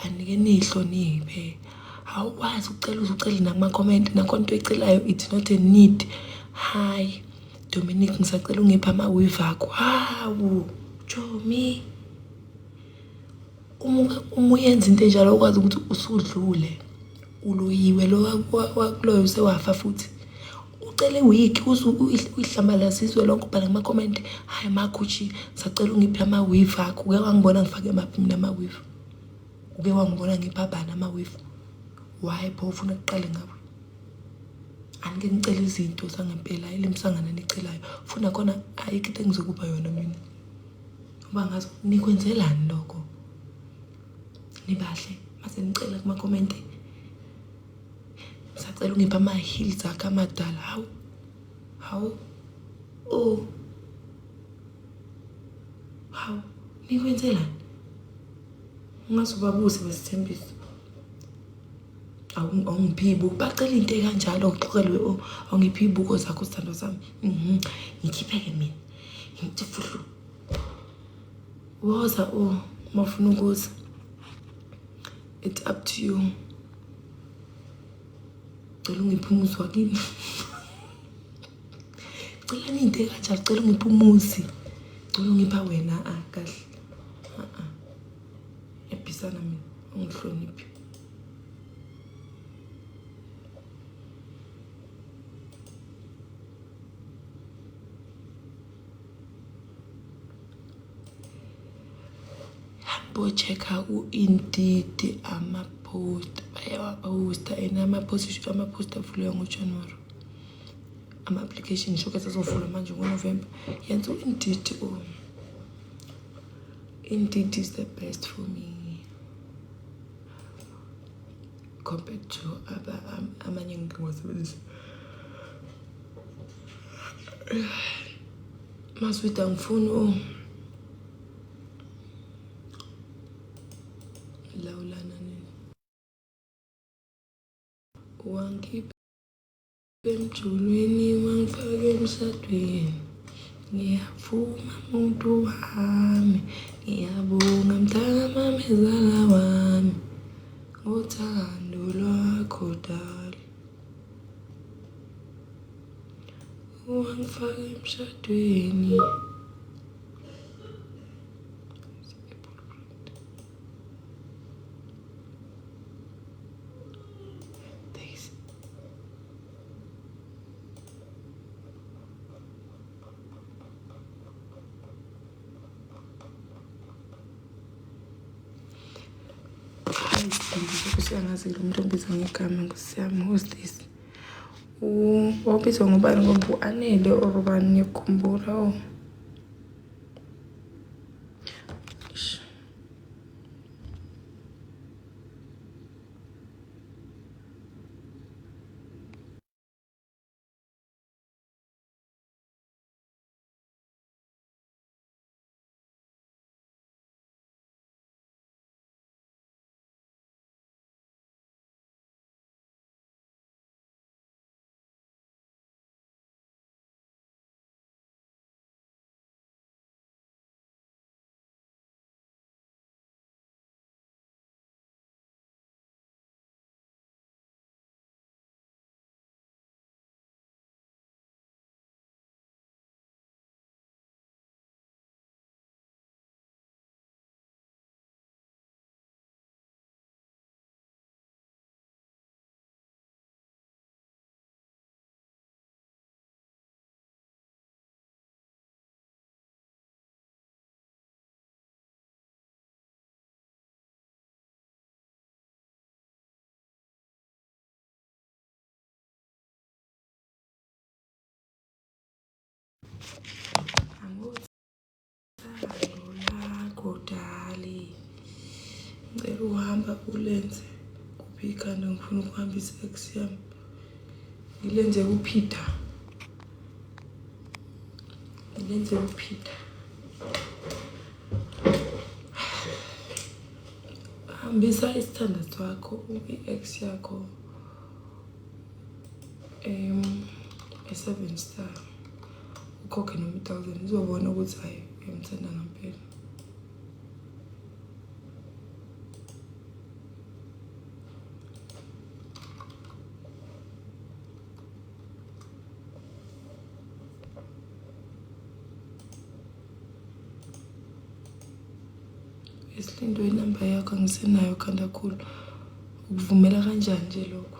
anike nihloniphe awukwazi ukucela uze ucele nakuma-comment nakhona into oyicelayo it's not a need hi Dominic ngisacela ungiphe ama-weave akho hawu Jomi uma uyenza into enjalo ukwazi ukuthi usudlule uloyiwe lo wakuloyo usewafa futhi ucele wig uyihlambalazizwe lonke ubhala kuma-comment hayi maguchi sacela ungiphe ama-weave akho uke wangibona ngifake maphi mina ama-weave uke wangibona ngipha bani ama-weave why pho ufuna kuqale ngawe anike nicela izinto zangempela ilemsangano enicelayo funa khona ayikho into engizokupha yona mina ngoba ngazi nikwenzelani lokho nibahle mase nicela kuma-comment ngisacela ungipha ama-heels akhe amadala hawu hawu oh hawu nikwenzelani ungaze ubabuze besithembiso awungiphi ibuko bacela into ekanjalo uxoxelwe oh, awungiphi ibuko zakho sithandwa sami mhm ngikhiphe-ke mina ngithi fuhlu woza o oh, uma ufuna ukuza it's up to you cela ungiphe umuzi wakini cela into ekanjalo cela ungiphe umuzi cela ungipha wena a ah, kahle a-a yabhisana mina ungihloniphi Abo-check-a ku-Indeed ama-post bayawaposta and ama-post ama-post avuliwe ngoJanuwari. Ama-application showcase azovulwa manje ngoNovember. Yenza u-Indeed oh. Indeed is the best for me compared to amanye ngiwasebenzisa. Maswidi angifuni oh. Lawulana nini? Wangikhipha emjulweni wangifaka emshadweni. Ngiyavuma muntu wami, ngiyabonga mntakamamezala wami ngothando lwakho dali. Wangifaka emshadweni. Usuyangazi lo muntu ombiza ngegama nkosi yami, who's this? Wawubizwa ngobani ngoba u-Anele or ubani ngiyakukhumbula oh. Angothando lakho dali. Ngicela uhamba ulenze kuphi ikhanda ngifuna ukuhambisa ex yami. Ngilenze kuPeter. Ngilenze kuPeter. Hambisa isithanda sakho i-ex yakho e-seven star ukhokhe noma i-thousand uzobona ukuthi hhayi uyamthanda ngampela. Isilindo inamba yakho angisenayo khanda khulu. Ukuvumela kanjani nje lokho?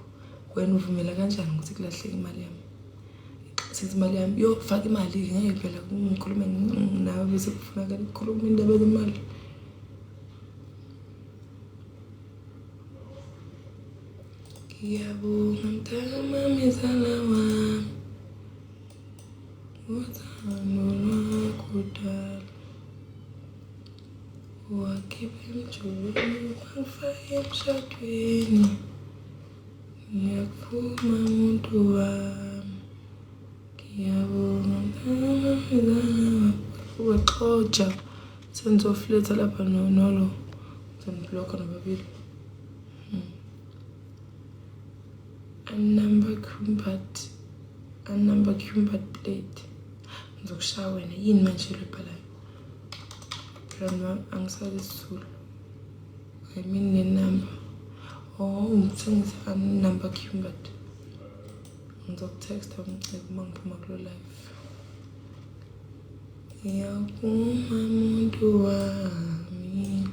Wena uvumela kanjani ukuthi kulahleke imali yami? Sithi imali yami, yo faka imali-ke ngeke phela ngikhulume nawe bese kufunakala ukukhuluma indaba zemali. Ngiyabonga mntakamamezala wami ngothando lwakho dala. Wakhipha emjulweni wangifaka emshadweni. Ngiyakuvuma muntu wami. Ngiyabonga mntakamamezala wami. Ubaxotsha senizofletha lapha nolo. Ngizoniblokha nobabili. Anumber cumbat anumber cumbat plate. Ngizokushaya wena yini manje lo ibhalayo? Phela angisazi isiZulu. I mean nenumber. Oh, ngithengisa anumber cumbat. Ngizokutexta uma ngiphuma kulo live. Ngiyakuma muntu wami.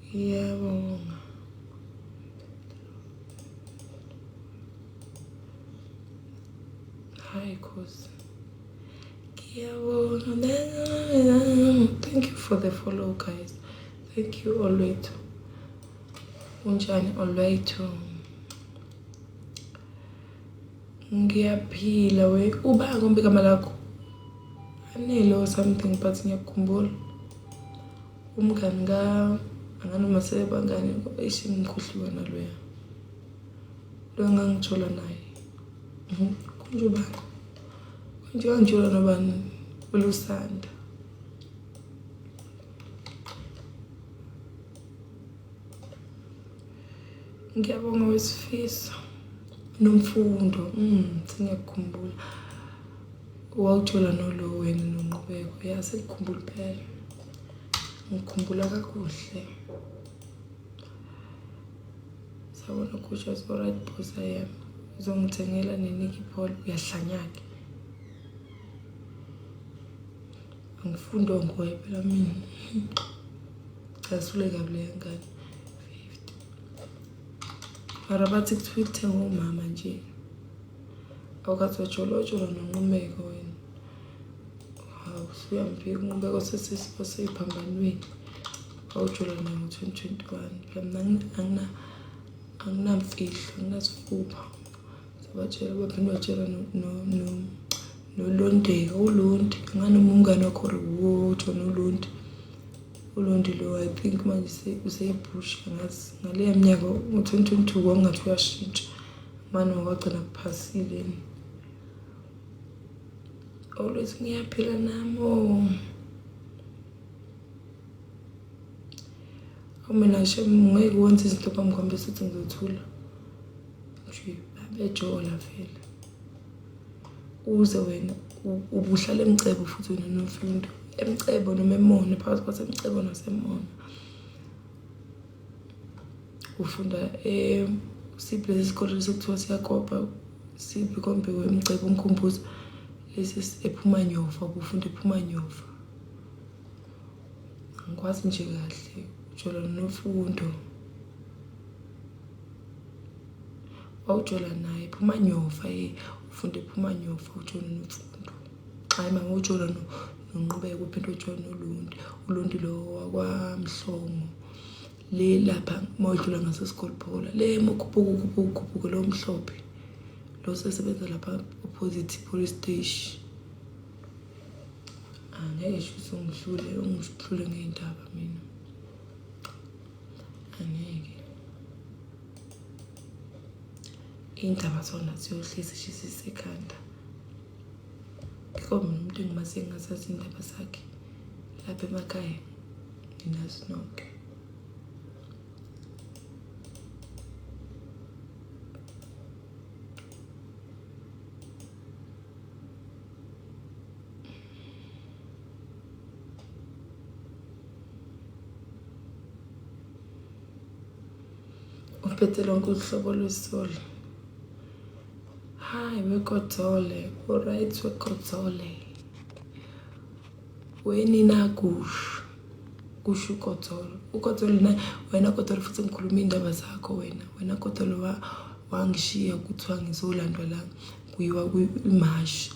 Ngiyabonga. Hayi khosi. Ngiyabonga. Thank you for the follow guys. Thank you Olwethu. Unjani Olwethu? Ngiyaphila we. Uba ngombe igama lakho? Anele or something but ngiyakukhumbula. Umngani ka anganoma sebangani eish ngikhohliwe naloya. Lo engangithola naye. Mhm. Konje ubani? Konje wangithola nobani? Ulusanda. Ngiyabonga wesifiso nomfundo. Sengiyakukhumbula. Wawuthola nolo wena nonqubeko. Ya sengikhumbula phela. Ngikhumbula kakuhle. Sawubona Gusha, alright boss I am. Uzongithengela neniki Paul uyahlanya-ke. Angifundi ongoye phela mina. Casule kabi leya ngane. 50. Mara bathi kuthiwa ikuthenga umama nje. Awukathi wajola wajola nonqumeko wena. Hawu usuyamphika unqumeko sesiphambanweni. Wawujola naye ngo-2021. Phela mina anginamfihlo, anginasifuba. Sabatshela baphinde batshela nolondeka uLondi. Nganoma umngane wakho or wuwo nolondi. ULondi lo I think manje useyibhushi angazi. Ngaleya minyaka ngo-2022 kwakungathi uyashintsha. Mane wagcina kuphasile. Always ngiyaphila nami. Oh. Mina shem ngeke wenze izinto phambi kwami bese uthi ngizothula. Nje babejola vele. Uze wena ubuhlala emcebo futhi wena nomfundo. Emcebo noma emona phakathi kwasemcebo nasemona. Ufunda siphi lesi sikole lesi kuthiwa siyakopa siphi kombe wemcebo ungikhumbuza lesi ephuma nyova ubufunda ephuma nyova. Angikwazi nje kahle ujola nofundo. Wawujola naye phuma nyova ye ufunde phuma nyova ujola nofundo. Hayi mama ujola nonqubeko uphinde ujola nolundi. Ulundi lo wakwamhlongo. Le lapha mawudlula ngasesigolphola le mokhuphuka ukhuphuka ukhuphuka lo mhlophe. Lo sesebenza lapha opposite police station. Angeke shuthi ungihlule ungihlule ngey'ndaba mina. Angeke. Iy'ndaba zona ziyohlezi zishisisa ikhanda. Ngikho mina umuntu engimaziyo engingazazi iy'ndaba zakhe. Lapha emakhaya ninazi nonke. Uphethe lonke uhlobo lwesoli. Hayi wekotsole, uright wekotsole. Wenina kusho. Kusho ukotsolo. Ukotsolo na wena kotsolo futhi ngikhuluma indaba zakho wena. Wena kotsolo wa wangishiya kuthiwa ngizolandwa la kuyiwa kwimashi.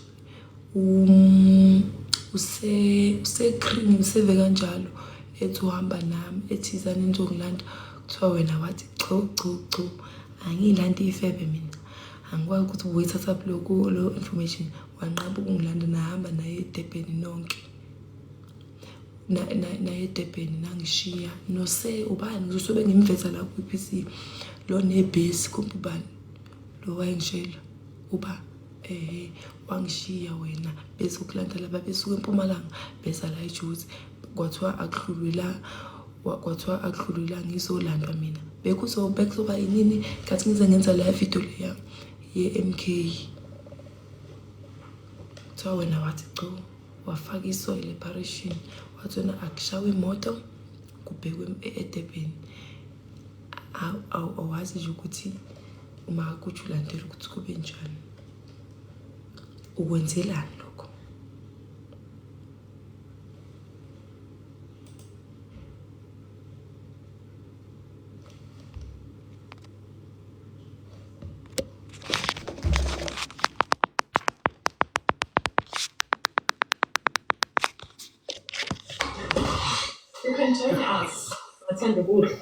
Use use-cream useve kanjalo ethi uhamba nami ethi izani nizongilanda kuthiwa wena wathi cho cho cho angiyilandi ifebe mina angikwazi ukuthi ubuyithathaphi lokhu lo information wanqaba ukungilanda nahamba naye edurban nonke naye edurban nangishiya nose ubani ngizosobe ngimveza la kwi-pc lo nebhesi kumbe ubani lo wayengishela uba ehe wangishiya wena bezokulanda laba besuka empumalanga beza la ejozi kwathiwa akuhlulwe la kwathiwa akuhlulwe la ngizolandwa mina bekuzoba yinini ngathi ngize ngenza leya video leya ye-MK kuthiwa wena wathi cho wafaka isoil epharishini wathi wena akushawe imoto kubhekwe edurban awazi nje ukuthi uma kuthi ulandela ukuthi kube njani ukwenzelani lokho. can join us. Bathanda ukudla.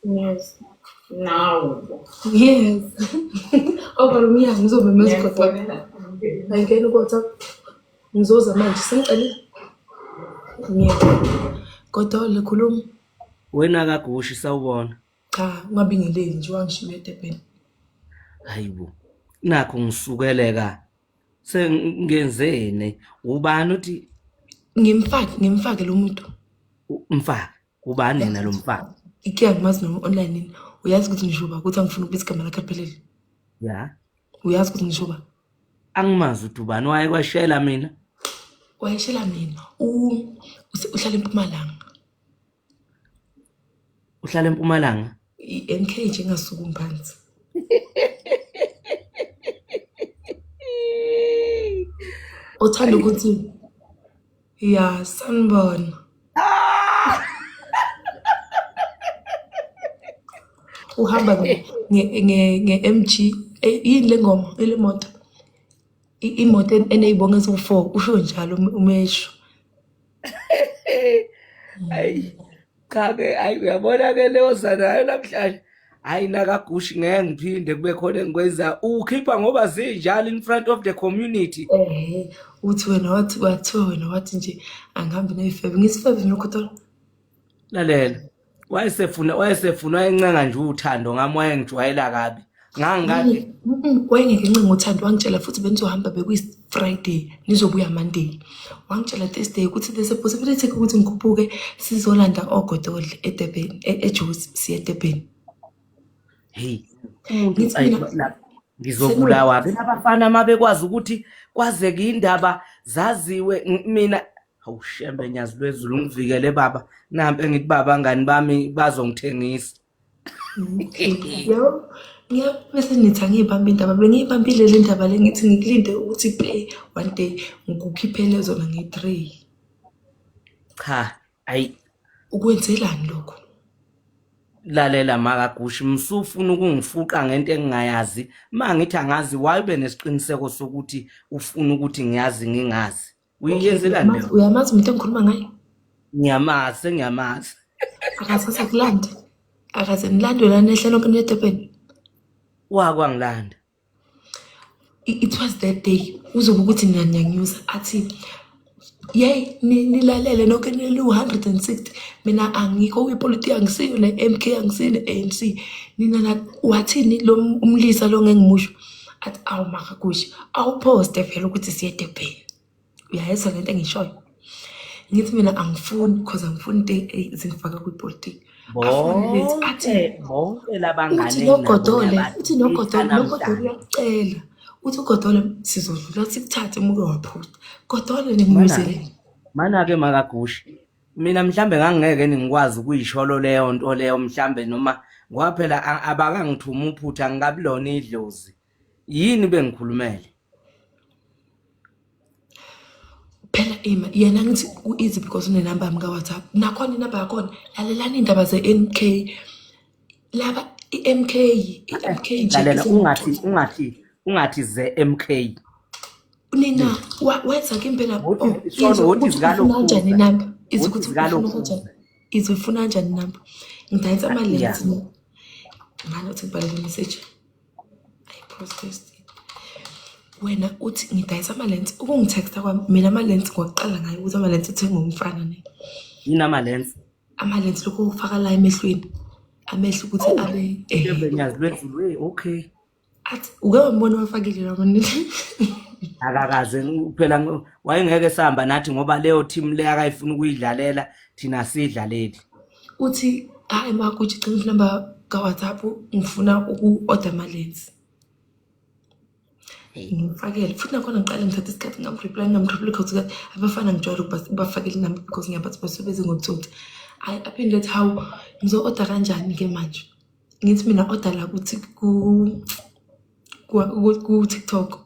Yes. Now. Yes. Ovala umnyango ngizomemeza ugogo. Ngiyakufonela. Ayingena ku-WhatsApp. Ngizoza manje sengicelile. Ngiyena. Godole khuluma. Wena kaGushi sawubona. Cha, ungabingeleli nje wangishiya eDurban. Hayibo. Nakho ngisukeleka. Sengenzeni? Ubani uthi Ngimfake lo muntu. Mfaka? Ubani yena lo mfaka? Ike angimazi noma online nini. Uyazi ukuthi ngisho ba ukuthi angifuni ukubiza igama lakhe liphelele. Ya. Uyazi ukuthi ngisho ba. Angimazi ukuthi ubani wayekwashela mina. Wayeshela mina. Uhlala eMpumalanga. Uhlala eMpumalanga? I-MK nje engasukumi phansi. Uthanda ukuthi ya sanibona. Uhamba nge-MG yini le ngoma ile moto imoto eneyibongo eziwu-4 usho njalo umesho. Hayi cha ke, hayi uyabona ke leyo zanayo namhlanje. Hayi nakaGushi ngeke ngiphinde kube khona engikwenza ukhipha ngoba zinjalo in front of the community. Ehhe, uthi wena wathi kwathiwa wena wathi nje angihambi ney'febe ngisifebe mina ukhothola. Lalela, wayesefuna wayencenga nje uthando ngami, wayengijwayela kabi. Ngangikade Wayengeke encenga uthando, wangitshela futhi benizohamba bekuyi-Friday nizobuya Monday. Wangitshela Thursday ukuthi there's a possibility ukuthi ngikhuphuke sizolanda ogodole eDurban, eJozi siye eDurban. Hey, umuntu Ngithi ayi, mina ngizobulawa ke abafana mabekwazi ukuthi kwazeke indaba zaziwe mina. Awushembe nyazi lwezulu ngivikele baba. Nampe ngithi baba abangani bami bazongithengisa. Yabo, bese nithi angiyibambe indaba, bengiyibambile le ndaba le ngithi ngikulinde ukuthi pay one day ngikukhiphele zona nge-3. Cha, ayi. Ukwenzelani lokho? Lalela makaGushi, msufuna ukungifuqa ngento engingayazi. Mangithi angazi, why ube nesiqiniseko sokuthi ufuna ukuthi ngiyazi ngingazi? Uyenzelani leyo? Uyamazi umuntu engikhuluma ngaye? Ngiyamazi, sengiyamazi. Akasasa kulanda. Akaze nilandwe lana ehle lonke niye eDurban. Wakwangilanda. It was that day. Uzobe ukuthi nina niyangiyuza athi yey nilalele nonke nilu-160 mina angikho kwipolitiki, angisiyo ne-MK, angisiyo ne-ANC. Nina na wathini lo umlisa lo ngengimusho athi awu makaGushi awuphoste vele ukuthi siye eDurban. Uyayizwa lento engishoyo? Ngithi mina angifuni because angifuni into ezingifaka kwipolitiki. Afune lethu athi Bonke labangane uthi noGodole, uthi noGodole, noGodole uyakucela. Uthi uGodole sizodlula sikuthathe uma uke waphosta. Godole nimuzele. Mana ke makaGushi, mina mhlambe ngangingeke ngikwazi ukuyisholo leyo nto leyo mhlambe noma ngoba phela abakangithuma uphutha angikabi lona idlozi. Yini bengikhulumele? Phela ima yena ngithi u-easy because unenamba yami ka-WhatsApp. Nakhona inamba yakhona lalelani indaba ze-MK. Laba i-MK, i-MK nje Lalela, ungathi ze-MK. Nina wenza ke impela Wothi izwe ukuthi zikalo ufuna kanjani phuza. inamba. Izwe Wothi ukuthi zikalo ufuna kanjani. phuza. Izwe ufuna kanjani inamba. Ngidayisa ama-lens Yeah. mina. Ngani uthi ngibhalele message. I processed it. Wena uthi ngidayisa ama-lens, ukungithexta kwami mina ama-lens ngiwaqala ngayo ukuthi ama-lens athengwe umfana ne. Yini ama-lens? Ama-lens lokho okufaka la emehlweni. Amehlo ukuthi Oh, abe Shembe nyazi lwezulu, hey, okay. Athi uke wambona wafakile la manje. Akakaze phela wayengeke sihamba nathi ngoba leyo team le akayifuna ukuyidlalela thina sidlaleli. Uthi hayi makuthi cela inamba ka WhatsApp ngifuna uku-order ama-lens. Ngimfakele futhi nakhona ngiqale ngithatha isikhathi ngamreply ngamreply because abafana ngijwayele ukubafakela inamba because ngiyabathi basuke ngokutsotsi. Hayi aphinde ethi hawu ngizo-order kanjani ke manje? Ngithi mina order la kuthi ku TikTok.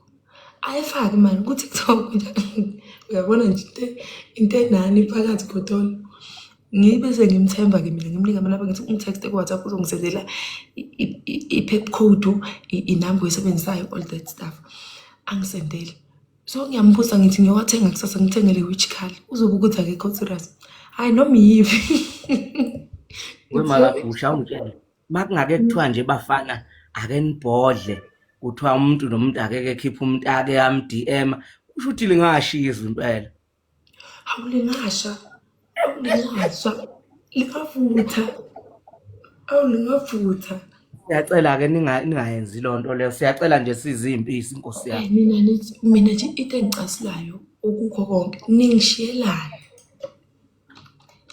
Ayifaki mani ku TikTok nje. Uyabona nje into enani phakathi khotolo. Ngibe sengimthemba ke mina ngimnika amanamba ngithi ungithexte ku WhatsApp uzongisendela i-pep code, inamba oyisebenzisayo, all that stuff. Angisendele. So ngiyambuza ngithi ngiyowathenga kusasa ngithengele which color. Uzobe ukuthi akekho serious. Hayi noma yiphi. Wemakagusha ungitshele. Makungake kuthiwa nje bafana ake nibhodle kuthiwa umuntu nomuntu akeke ekhiphe umuntu ake am DM kusho ukuthi lingashiza impela. Hawu lingasha. Hawu lingasha. Lingavutha. Hawu lingavutha. Siyacela-ke ningayenzi loo nto leyo. Siyacela nje sizimpisi inkosi yami. Eh, nina nithi mina nje into engicasulayo ukukho konke ningishiyelani.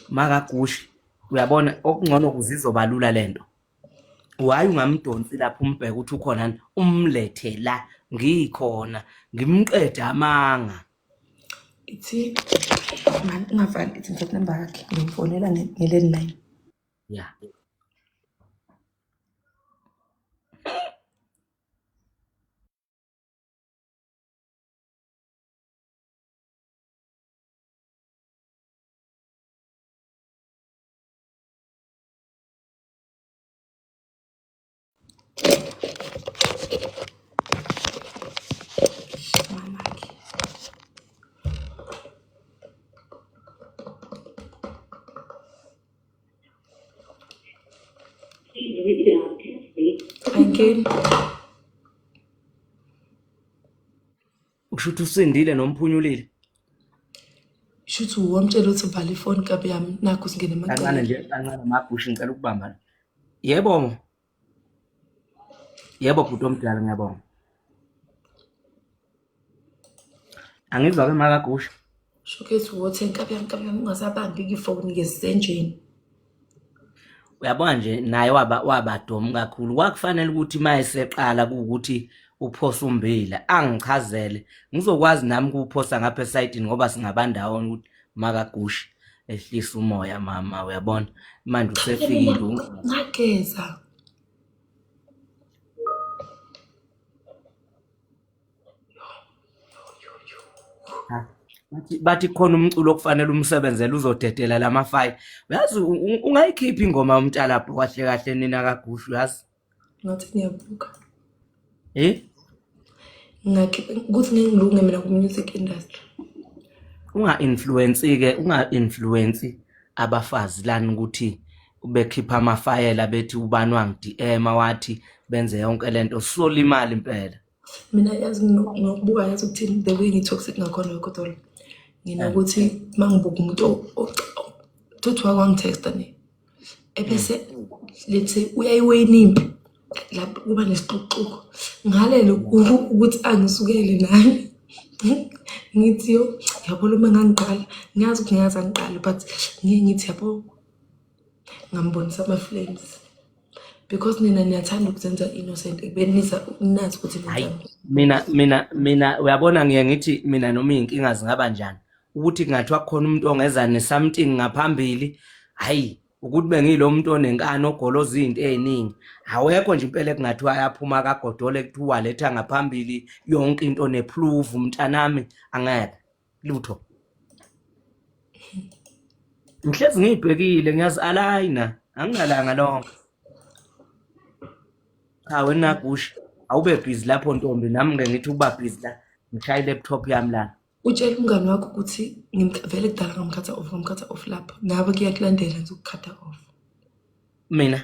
Makagushi uyabona okungcono ukuze izoba lula lento. Why ungamdonsi lapho umbheke ukuthi ukhona yini, umlethe la ngikhona ngimqede amanga. Ithi man ungavali ithi ngithatha inamba yakhe ngimfonela nge-landline. Yeah. Mamakhe. Ayingeni. Kusho ukuthi usindile nomphunyulile. Shuthi wamtshela ukuthi vala ifoni kabi yami nakhu singene Kancane emaceleni. nje kancane magushi ngicela ukubamba la. Yebo. Yebo bhuti omdala ngiyabonga. Angizwa ke makagusha. Shukethi wothe nkabi yami nkabi yami ungasabambi ifoni ke sisenjeni. Uyabona nje naye waba wabadomu kakhulu. Kwakufanele ukuthi uma eseqala kuwukuthi uphosa umbila angichazele ngizokwazi nami ukuwuphosa ngapha esayidini ngoba singabandawonye ukuthi makagushi ehlisa umoya mama uyabona manje Cha mina usefikile ngageza. Bathi khona umculo okufanele umsebenzele uzodedela lamafayili. Uyazi ungayikhipha ingoma yomntalabho kahle kahle nina kaGushu uyazi. Ngathi ngiyabuka. Eh? Ngakhipha ukuthi ngeke ngilunge mina ku-music industry. Unga-influence ke, unga-influence abafazi lana ukuthi bekhipha amafayela bethi ubani wangi-DM wathi benze yonke lento solimala impela. Mina yazi nginokubuka yazi ukuthini the way ngi-toxic ngakhona wekotolo. Nginokuthi uma ngibuka umuntu thothi wake wangithexta ne. Ebese let's say uyayiweyina impi lapho kuba nesixukuxuku. Ngalele ukuthi angisukele nami. Ngithi yo yabo lo uma ngangiqala ngiyazi ukuthi ngeke angiqale but ngiye ngithi yabo ngambonisa ama-flames. Because nina niyathanda ukuzenza innocent ekubeni niza nazi ukuthi Hayi nenzani. mina uyabona ngiye ngithi mina noma iy'nkinga zingaba njani ukuthi kungathiwa kukhona umuntu ongeza ne-something ngaphambili hayi ukuthi bengiyilo muntu onenkani ogoloza izinto ey'ningi awekho nje impela ekungathiwa ayaphuma kagodole kuthiwa letha ngaphambili yonke into neproof mntanami angeke lutho ngihlezi ngiyibhekile ngiyazi-alayina anginalanga lonke cha wena gusha awube busy lapho ntombi nami ngeke ngithi ukuba busy la ngishaye i-laptop yami lana Utshela umngani wakho ukuthi vele kudala ngamkhatha off ngamkhatha off lapho nawe kuyakulandela ngizokukhatha off. Mina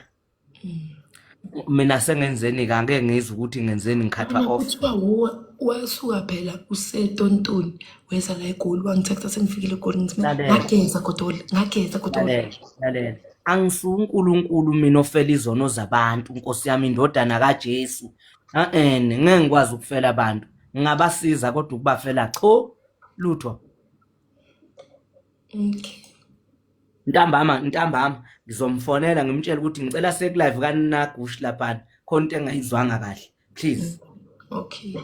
mina sengenzeni ka ngeke ngizwe ukuthi ngenzeni ngikhathwa Uma off. kuthiwa wuwe wasuka phela usetontoni weza la eGoli wangithetha sengifikile eGoli ngithi mina Lalela. ngageza Godoli ngageza Godoli. Lalela, lalela. Angisuye uNkulunkulu mina ofela izono zabantu, Nkosi yami indodana kaJesu. Eh ngeke ngikwazi ukufela abantu. Ngingabasiza kodwa ukubafela cho lutho. Okay. Ntambama ntambama ngizomfonela ngimtshele ukuthi ngicela sekulive kaNagush laphana khona into engayizwanga kahle please. Okay.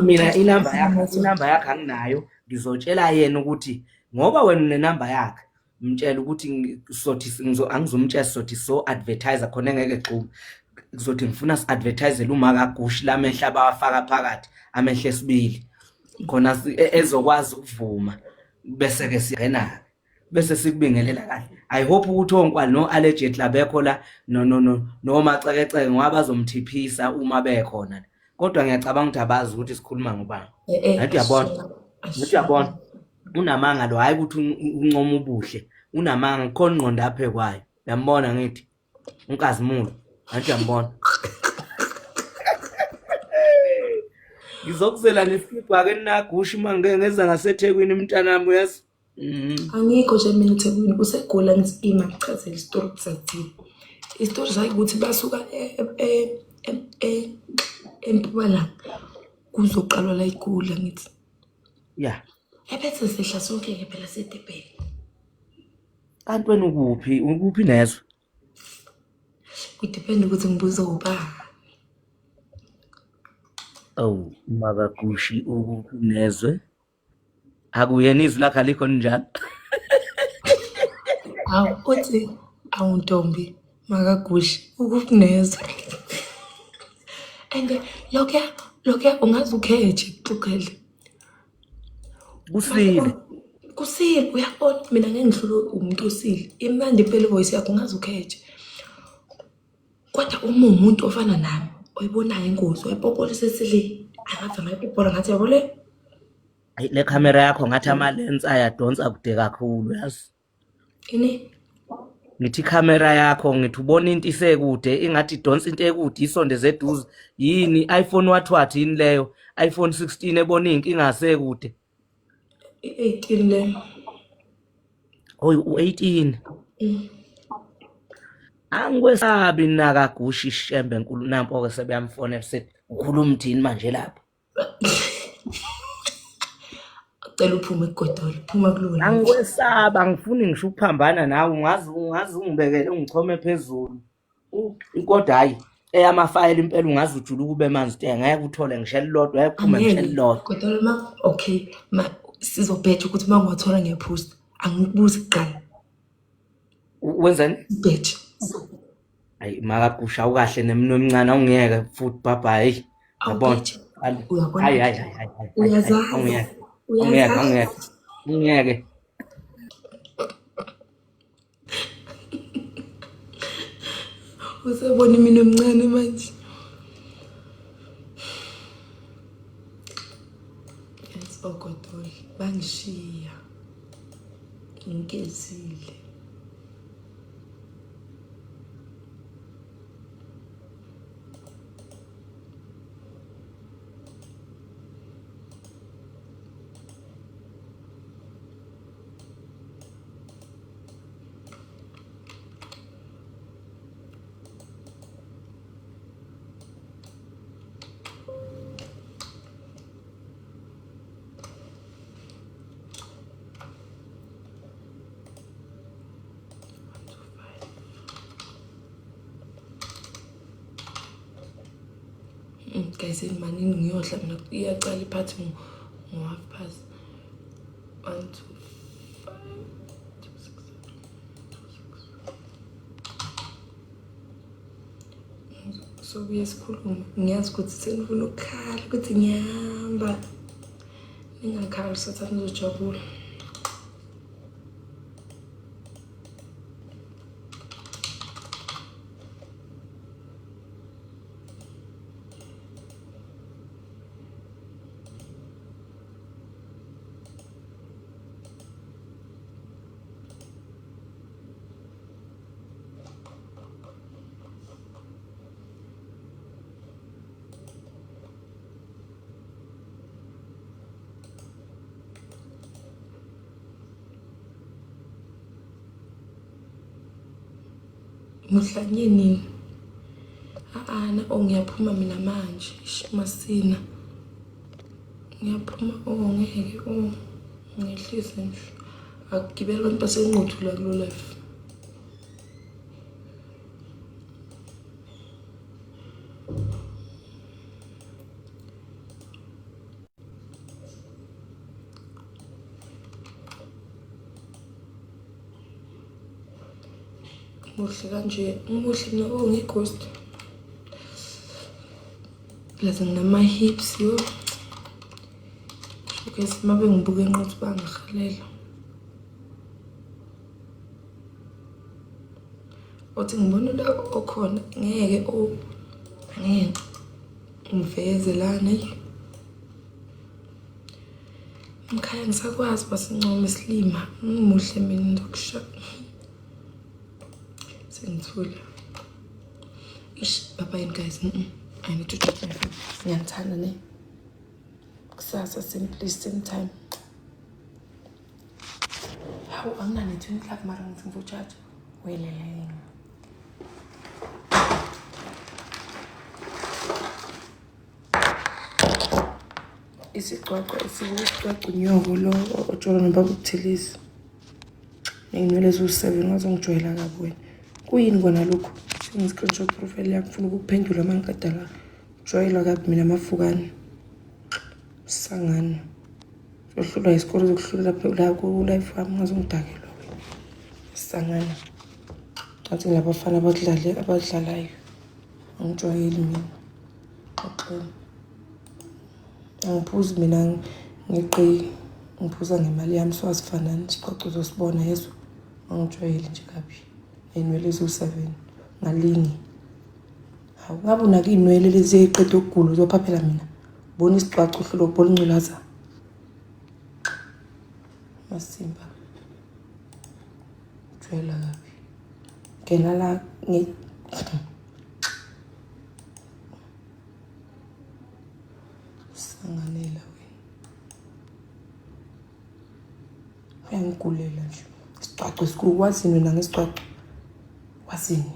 Mina inamba yakhe inamba yakhe anginayo ngizotshela yena ukuthi ngoba wena unenamba yakhe mtshela ukuthi sothi angizomtshela sothi so advertiser khona engeke gxume kuzothi ngifuna si-advertisele umakagushi lamehla abawafaka phakathi amehla esibili khona ezokwazi ukuvuma bese ke siyangena bese sikubingelela kahle i hope ukuthi onkwali no allegedly abekho la no no no noma cekeceke ngoba bazomthiphisa uma bekhona kodwa ngiyacabanga ukuthi abazi ukuthi sikhuluma ngobani Eh eh. Ngathi uyabona. Ngathi uyabona unamanga lo hayi ukuthi uncoma ubuhle. Unamanga khona ingqondo aphe kwayo. Uyambona ngithi uNkazimulo, anti uyambona. Ngizokuzela nesikibha ke nagusha uma ngike ngeza ngaseThekwini mntanami uyazi. Angikho nje mina eThekwini usegula ngithi ima ngichazele isitori ukuthi sathini. Isitori sakhe ukuthi basuka eMpumalanga kuzoqalwa la igula ngithi. Yeah. Ebese sehla sonke-ke phela sedebheni. Kanti wena ukuphi? Ukuphi nezwe? Kudepende ukuthi ngibuze ubani. Awu, makagushi ukuphi nezwe? Akuyena izwi lakhe alikho njalo. Hawu uthi awu ntombi makagushi ukuphi nezwe. And lokhuya lokhuya ungaze ukhethe kuxoxele. Kusile. Kusile uyabona mina ngeke ngihlulwe umuntu osile. Imnandi impela ivoice yakho ungaze ukhethe. Kodwa uma umuntu ofana nami oyibonayo ingozi oyipopola isesile angathi angayipopola ngathi yabo le Ayi le camera yakho ngathi ama lens ayadonsa kude kakhulu yazi. Ini? Ngithi ikhamera yakho ngithi ubona into isekude ingathi idonsa into ekude isondeze eduze. Yini iPhone what what yini leyo? iPhone 16 ebona inkinga sekude. I-18 leyo. Oy u-18. Angikwesabi nakagushi ishembe enkulu nampo ke sebeyamfonela sethi ukhuluma uthini manje lapha. Cela uphume kugodolo, phuma kulo. Angikwesaba angifuni ngisho ukuphambana nawe ungaze ungaze ungibekele ungichome phezulu. Kodwa hayi eyamafayela impela ungaze ujule ukube manzi te ngeke uthole ngisho elilodwa ngeke kuphume ngisho elilodwa. Kodwa ma okay ma sizobheja ukuthi uma ngiwathola ngiyaphosta angikubuzi kuqala. Wenzani? Bheja. Ayi makagusha ukahle neminwe emincane awungiyeke futhi bye bye. Yabona? Uyabona? Hayi hayi hayi hayi. Uyazazi. Awungiyeke. Awungiyeke awungiyeke. Ungiyeke. Usebona iminwe emincane manje. Yes, ogodoli bangishiya. Ngigezile. Guys, manini ngiyodla mina iyaqala iphathi ngo-half past 1 2 5 2 6 2 6. Sobuye sikhulume. Ngiyazi ukuthi senifuna ukukhala ukuthi ngiyahamba. Ningakhali sathane nizojabula. Muhlanye nini? A-ana, oh ngiyaphuma mina manje. Ish masina. Ngiyaphuma, oh ngeke, oh ngehlise nje. Akugibeli abantu basenquthu la kulo life. Muhle kanje, umuhle mina, oh ngi-ghost. Plus nginama-hips yo. Guys, uma bengibuka enquthu bangihalela. Othi ngibona la okhona ngeke o ngeke ngiveze lana. Mkhaya ngisakwazi basincoma isilima. Ngimuhle mina ngizokusha. Sengithula. Ish, bye bye guys. I need to drop my phone. Ngiyanithanda ne. Kusasa same place same time. Hawu anginane-20 club mara ngithi ngizotshaja. Welele. Isigcwagcwa esikusigcwagcwa unyoko lo otsholwa nobaba uButhelezi. Ney'nwele eziwu-seven wazongijwayela kabi wena. Kuyini kona lokhu? Sengi-screenshot profile yakho ngifuna ukukuphendula uma ngiqeda la. Ujwayelwa kabi mina amafukane. Sangano. Uzohlulwa yisikole uzokuhlulela la ku-life wami ungazongidakelwa wena. Sangano. Ngathi ngilabafana abadlale abadlalayo. Angijwayeli mina. Xoxeni. Angiphuzi mina ngeqi ngiphuza ngemali yami so asifanani sixoxe uzosibona yeso angijwayeli nje kabi ney'nwele eziwu-seven ngalinye hawu ngabe unake iy'nwele lezi eyiqeda ukugula uzophaphela mina bona isigcwaca uhlulwa ukubona ingculaza masimba jwayela kabi ngena la Sanganela wena. Uyangigulela nje. Isigcwagcwa esikhulu wazini wena ngesigcwagcwa? Wazini?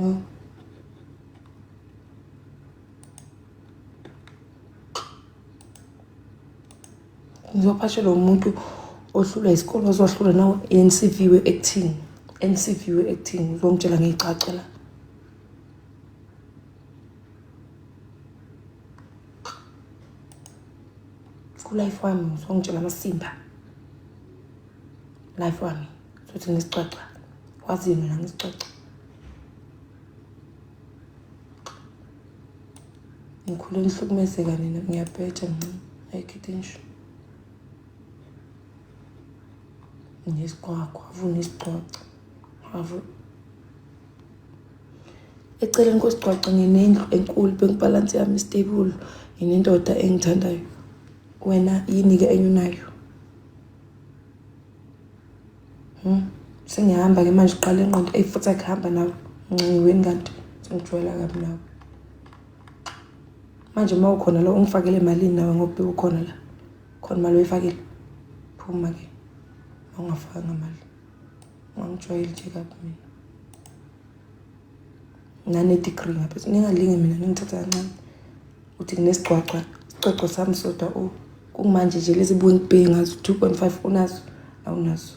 Yo. Ngizophashelwa umuntu ohlulwa isikole ozohlulwa nawe NCV we-acting. NCV we-acting uzongitshela ngiyicace la. Ku-life wami uzongitshela amasimba. Life wami sothi ngisicwaca. Wazini wena ngisicwaca. Ngikhule ngihlukumezeka nina ngiyabheja ngincane. Ayikho into enje. Nginesigwagwa, avuna isigcwagcwa. Avu eceleni kwesigcwagcwa nginendlu enkulu bank balance yami stable nginendoda engithandayo. Wena yini-ke enye unayo? Sengiyahamba-ke manje uqala ingqondo eyi futhi akuhamba nawe ngiweni kanti sengijwayela kabi nawe. Manje uma ukhona la ungifakele malini nawe ngoba ukhona la khona imali oyifakile phuma-ke ungafakanga mali ungangijwayeli nje kabi mina nane-degree ngapha ningalinge mina ningithatha kancane uthi nginesigcwagcwa isigcwagcwa sami sodwa o kumanje nje lezi buke ngibheke ngazo 2.5 unazo awunazo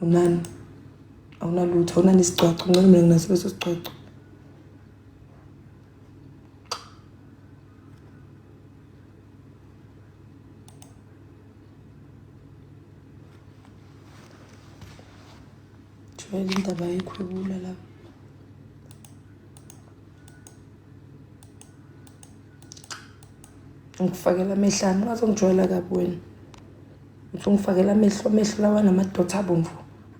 unani awunalutho awunani isigcwagcwa ngcono mina nginaso leso sigcwagcwa. Jwayele indaba yekhwebula lapha. Ngikufakela amehlo ami ungazongijwayela kabi wena. Uthi ungifakela amehlo amehlo lawa namadothi abomvu.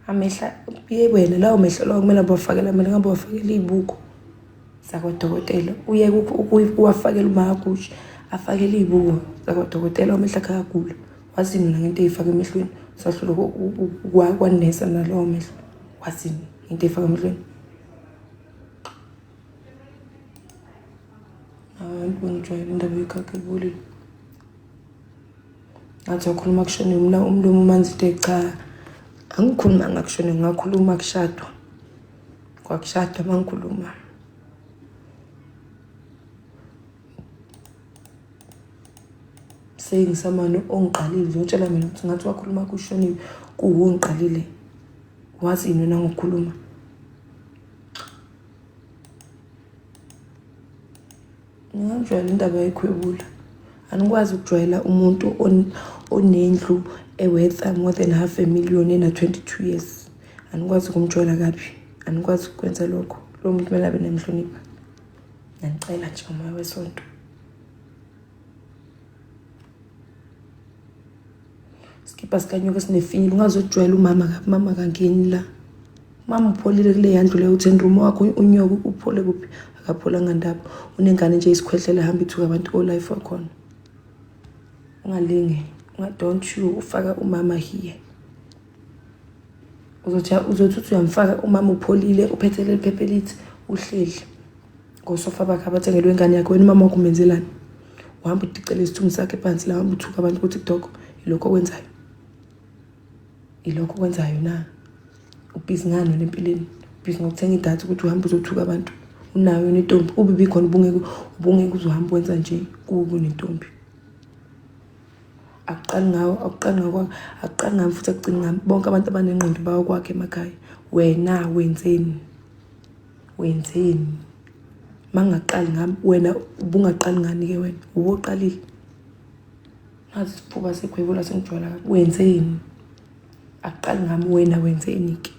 Amehla ye wena lawo mehlo lawo kumele bawafakele kumele ngabe wafakela iy'buko zakwadokotela. Uyeke uwafakela umahagushi afakele iy'buko zakwadokotela amehlo akhe ayagula. Wazini wena ngento eyifaka emehlweni usahlulwa kwanesa nalawo mehlo. Wazini ngento eyifaka emehlweni. Abantu bangijwayele indaba yekhakha ebolile. Ngathi wakhuluma kushone mina umlomo umanzi te cha. Angikhulumanga kushone ngakhuluma kushadwa. Kwakushadwa mangikhuluma. Sengisamane ongiqalile uzotshela mina ukuthi ngathi wakhuluma kushoniwe kuwo ongiqalile. Wazi wena ngokukhuluma. Ngingajwayela indaba yekhwebula. Anikwazi ukujwayela umuntu onendlu e-worth more than half a million ena-22 years. Anikwazi ukumjwayela kabi. Anikwazi ukwenza lokho. Lowo muntu kumele abe nemhlonipha. Ngiyanicela nje ngomoya wesonto. Isikibha sikanyoka sinefinyila ungazojwayela umama kabi umama akangeni la. Mama upholile kule yandlu leyo 10 room wakho unyoko uphole kuphi? Akapholanga ndaba. Unengane nje isikhwehlela hamba ithuka abantu o-life wakhona. Ungalinge. Don't you ufaka umama here. Uzothi uzothi uthi uyamfaka umama upholile uphethe leli phepha elithi uhleli ngosofa bakhe abathengelwe ingane yakhe wena umama wakho umenzelani? Uhamba udicele isithunzi sakhe phansi la uhamba uthuka abantu ku-TikTok. Yilokho okwenzayo. Yilokho okwenzayo na? Ubhizi ngani wena empilweni? Ubhizi ngokuthenga idatha ukuthi uhambe uzothuka abantu. Unayo yona intombi. Ube ibikhona ubungeke uzohamba wenza nje kube unentombi. Akuqali ngawo, akuqali ngakwakho, akuqali ngami futhi akugcini ngami. Bonke abantu abanengqondo bayokwakha emakhaya. Wena wenzeni? Wenzeni? Mangaqali ngami wena ubungaqali ngani-ke wena? Uwe oqalile. Nazi isifuba segwebula sengijwayela kabi. Wenzeni? Akuqali ngami wena wenzeni-ke?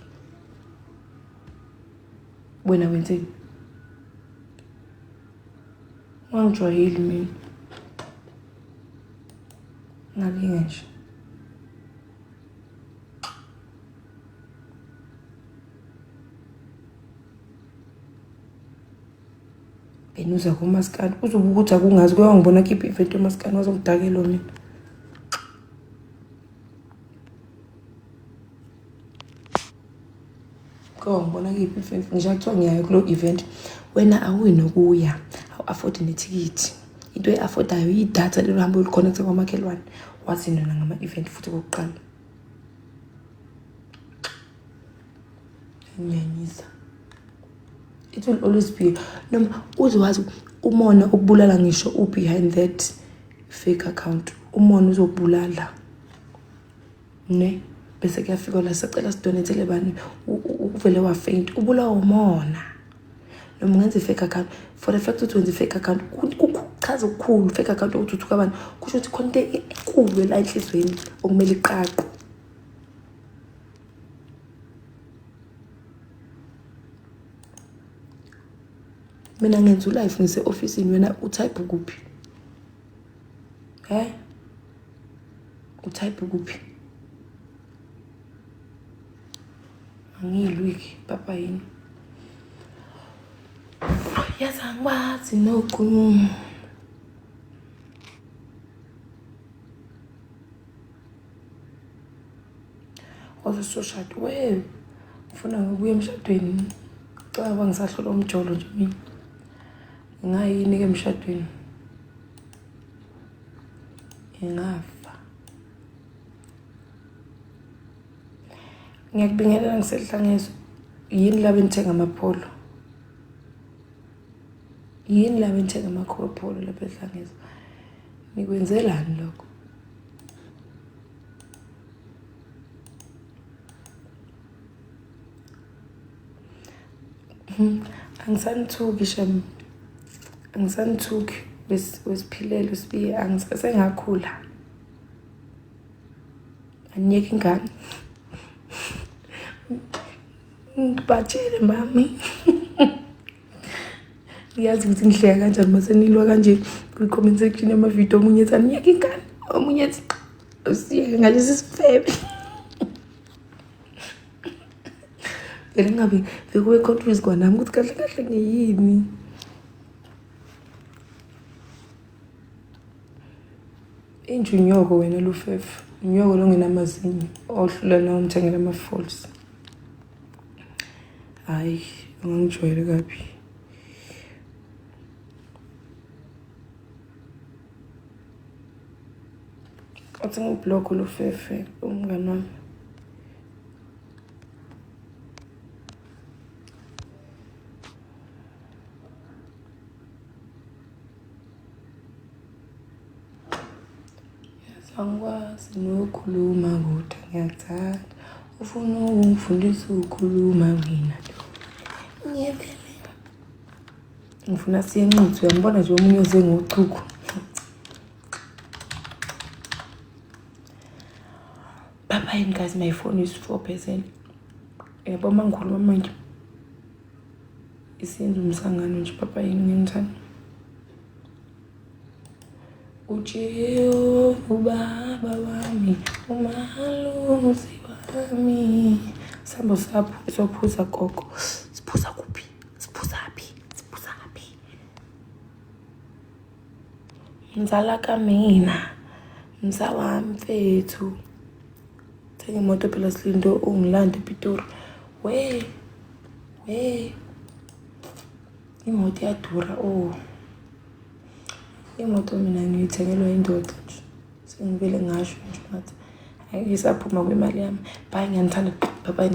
Wena wenzeni? Ungangijwayeli mina. Ngalinge nje. Benuza kumaskandi uzobuka ukuthi akungazi kuye wangibona khipha i-event yomaskandi wazongidakela mina. Ke wangibona kuyiphi event ngisho kuthiwa ngiyaya kulo event wena awuyi nokuya awu-afodi nethikithi into oyi-afodayo idatha lelo hambe uliconnecta kwamakhelwane wathi nona ngama-event futhi kokuqala ngiyanyisa it will always be noma uze wazi umona ukubulala ngisho u-behind that fake account umona uzokubulala ne bese kuyafika la sacela sidonethele bani uvele wafaint ubulawa umona noma ungenza i-fake account for the fact ukuthi wenza i-fake account kuchaza okukhulu fake account ukuthi uthuka abantu kusho ukuthi khona into enkulu la enhlizweni okumele iqaqwe. Mina ngenza ulife ngise-ofisini wena utype kuphi? He? Utype kuphi? Angiyilwiki papa yini? Yazi angikwazi nokukhuluma. Waze usushada we ufuna ngokuya emshadweni. Caba ngisahlola umjolo nje mina. Ngingayini ke emshadweni? Ngingafa. Ngiyakubingelela ngisehlangezwe. Yini laba enithenga amapholo? Yini laba enithenga amapholo lapha ehlangezwe? Nikwenzelani lokho? Angisanithuki shem. Angisanithuki wesiphilelo sibiye sengakhula. Aniyeke ingane. Ngibatshele mami. Ngiyazi ukuthi ngihleka kanjani uma senilwa kanje kwi-comment section yamavidiyo omunye ethi aniyeke ingane omunye ethi usiyeke ngalesi sifebe. Vele ngabe bekube confused kwanami ukuthi kahle kahle ngiyini. Inja unyoko wena lufefe. Unyoko longenamazinyo ohlula na umthengela ama-falls. Hayi, ungangijwayele kabi. Athi ngiblock lufefe umngani wami. Angikwazi nokukhuluma kodwa ngiyakuthanda. Ufuna ukungifundisa ukukhuluma mina. Ngiyevele. Ngifuna siye eNquthu uyambona nje omunye oze ngochuku. Bye bye guys, my phone is 4%. Yabo uma ngikhuluma manje isiyenza umsangano nje papa yini ngimthanda. Ujesu ubaba wami, umalusi wami. Sambo saphu sophuza gogo. Siphuza kuphi? Siphuza phi? Siphuza phi? Mzala kamina, mza wami mfethu. Thenga imoto phela silindo ungilande ePitori. We, we. Imoto iyadura oh. Imoto mina ngiyithengelwa indoda nje. Sengivele ngasho nje ngathi angisaphuma kwimali yami. Bye, ngiyanithanda. Bye bye.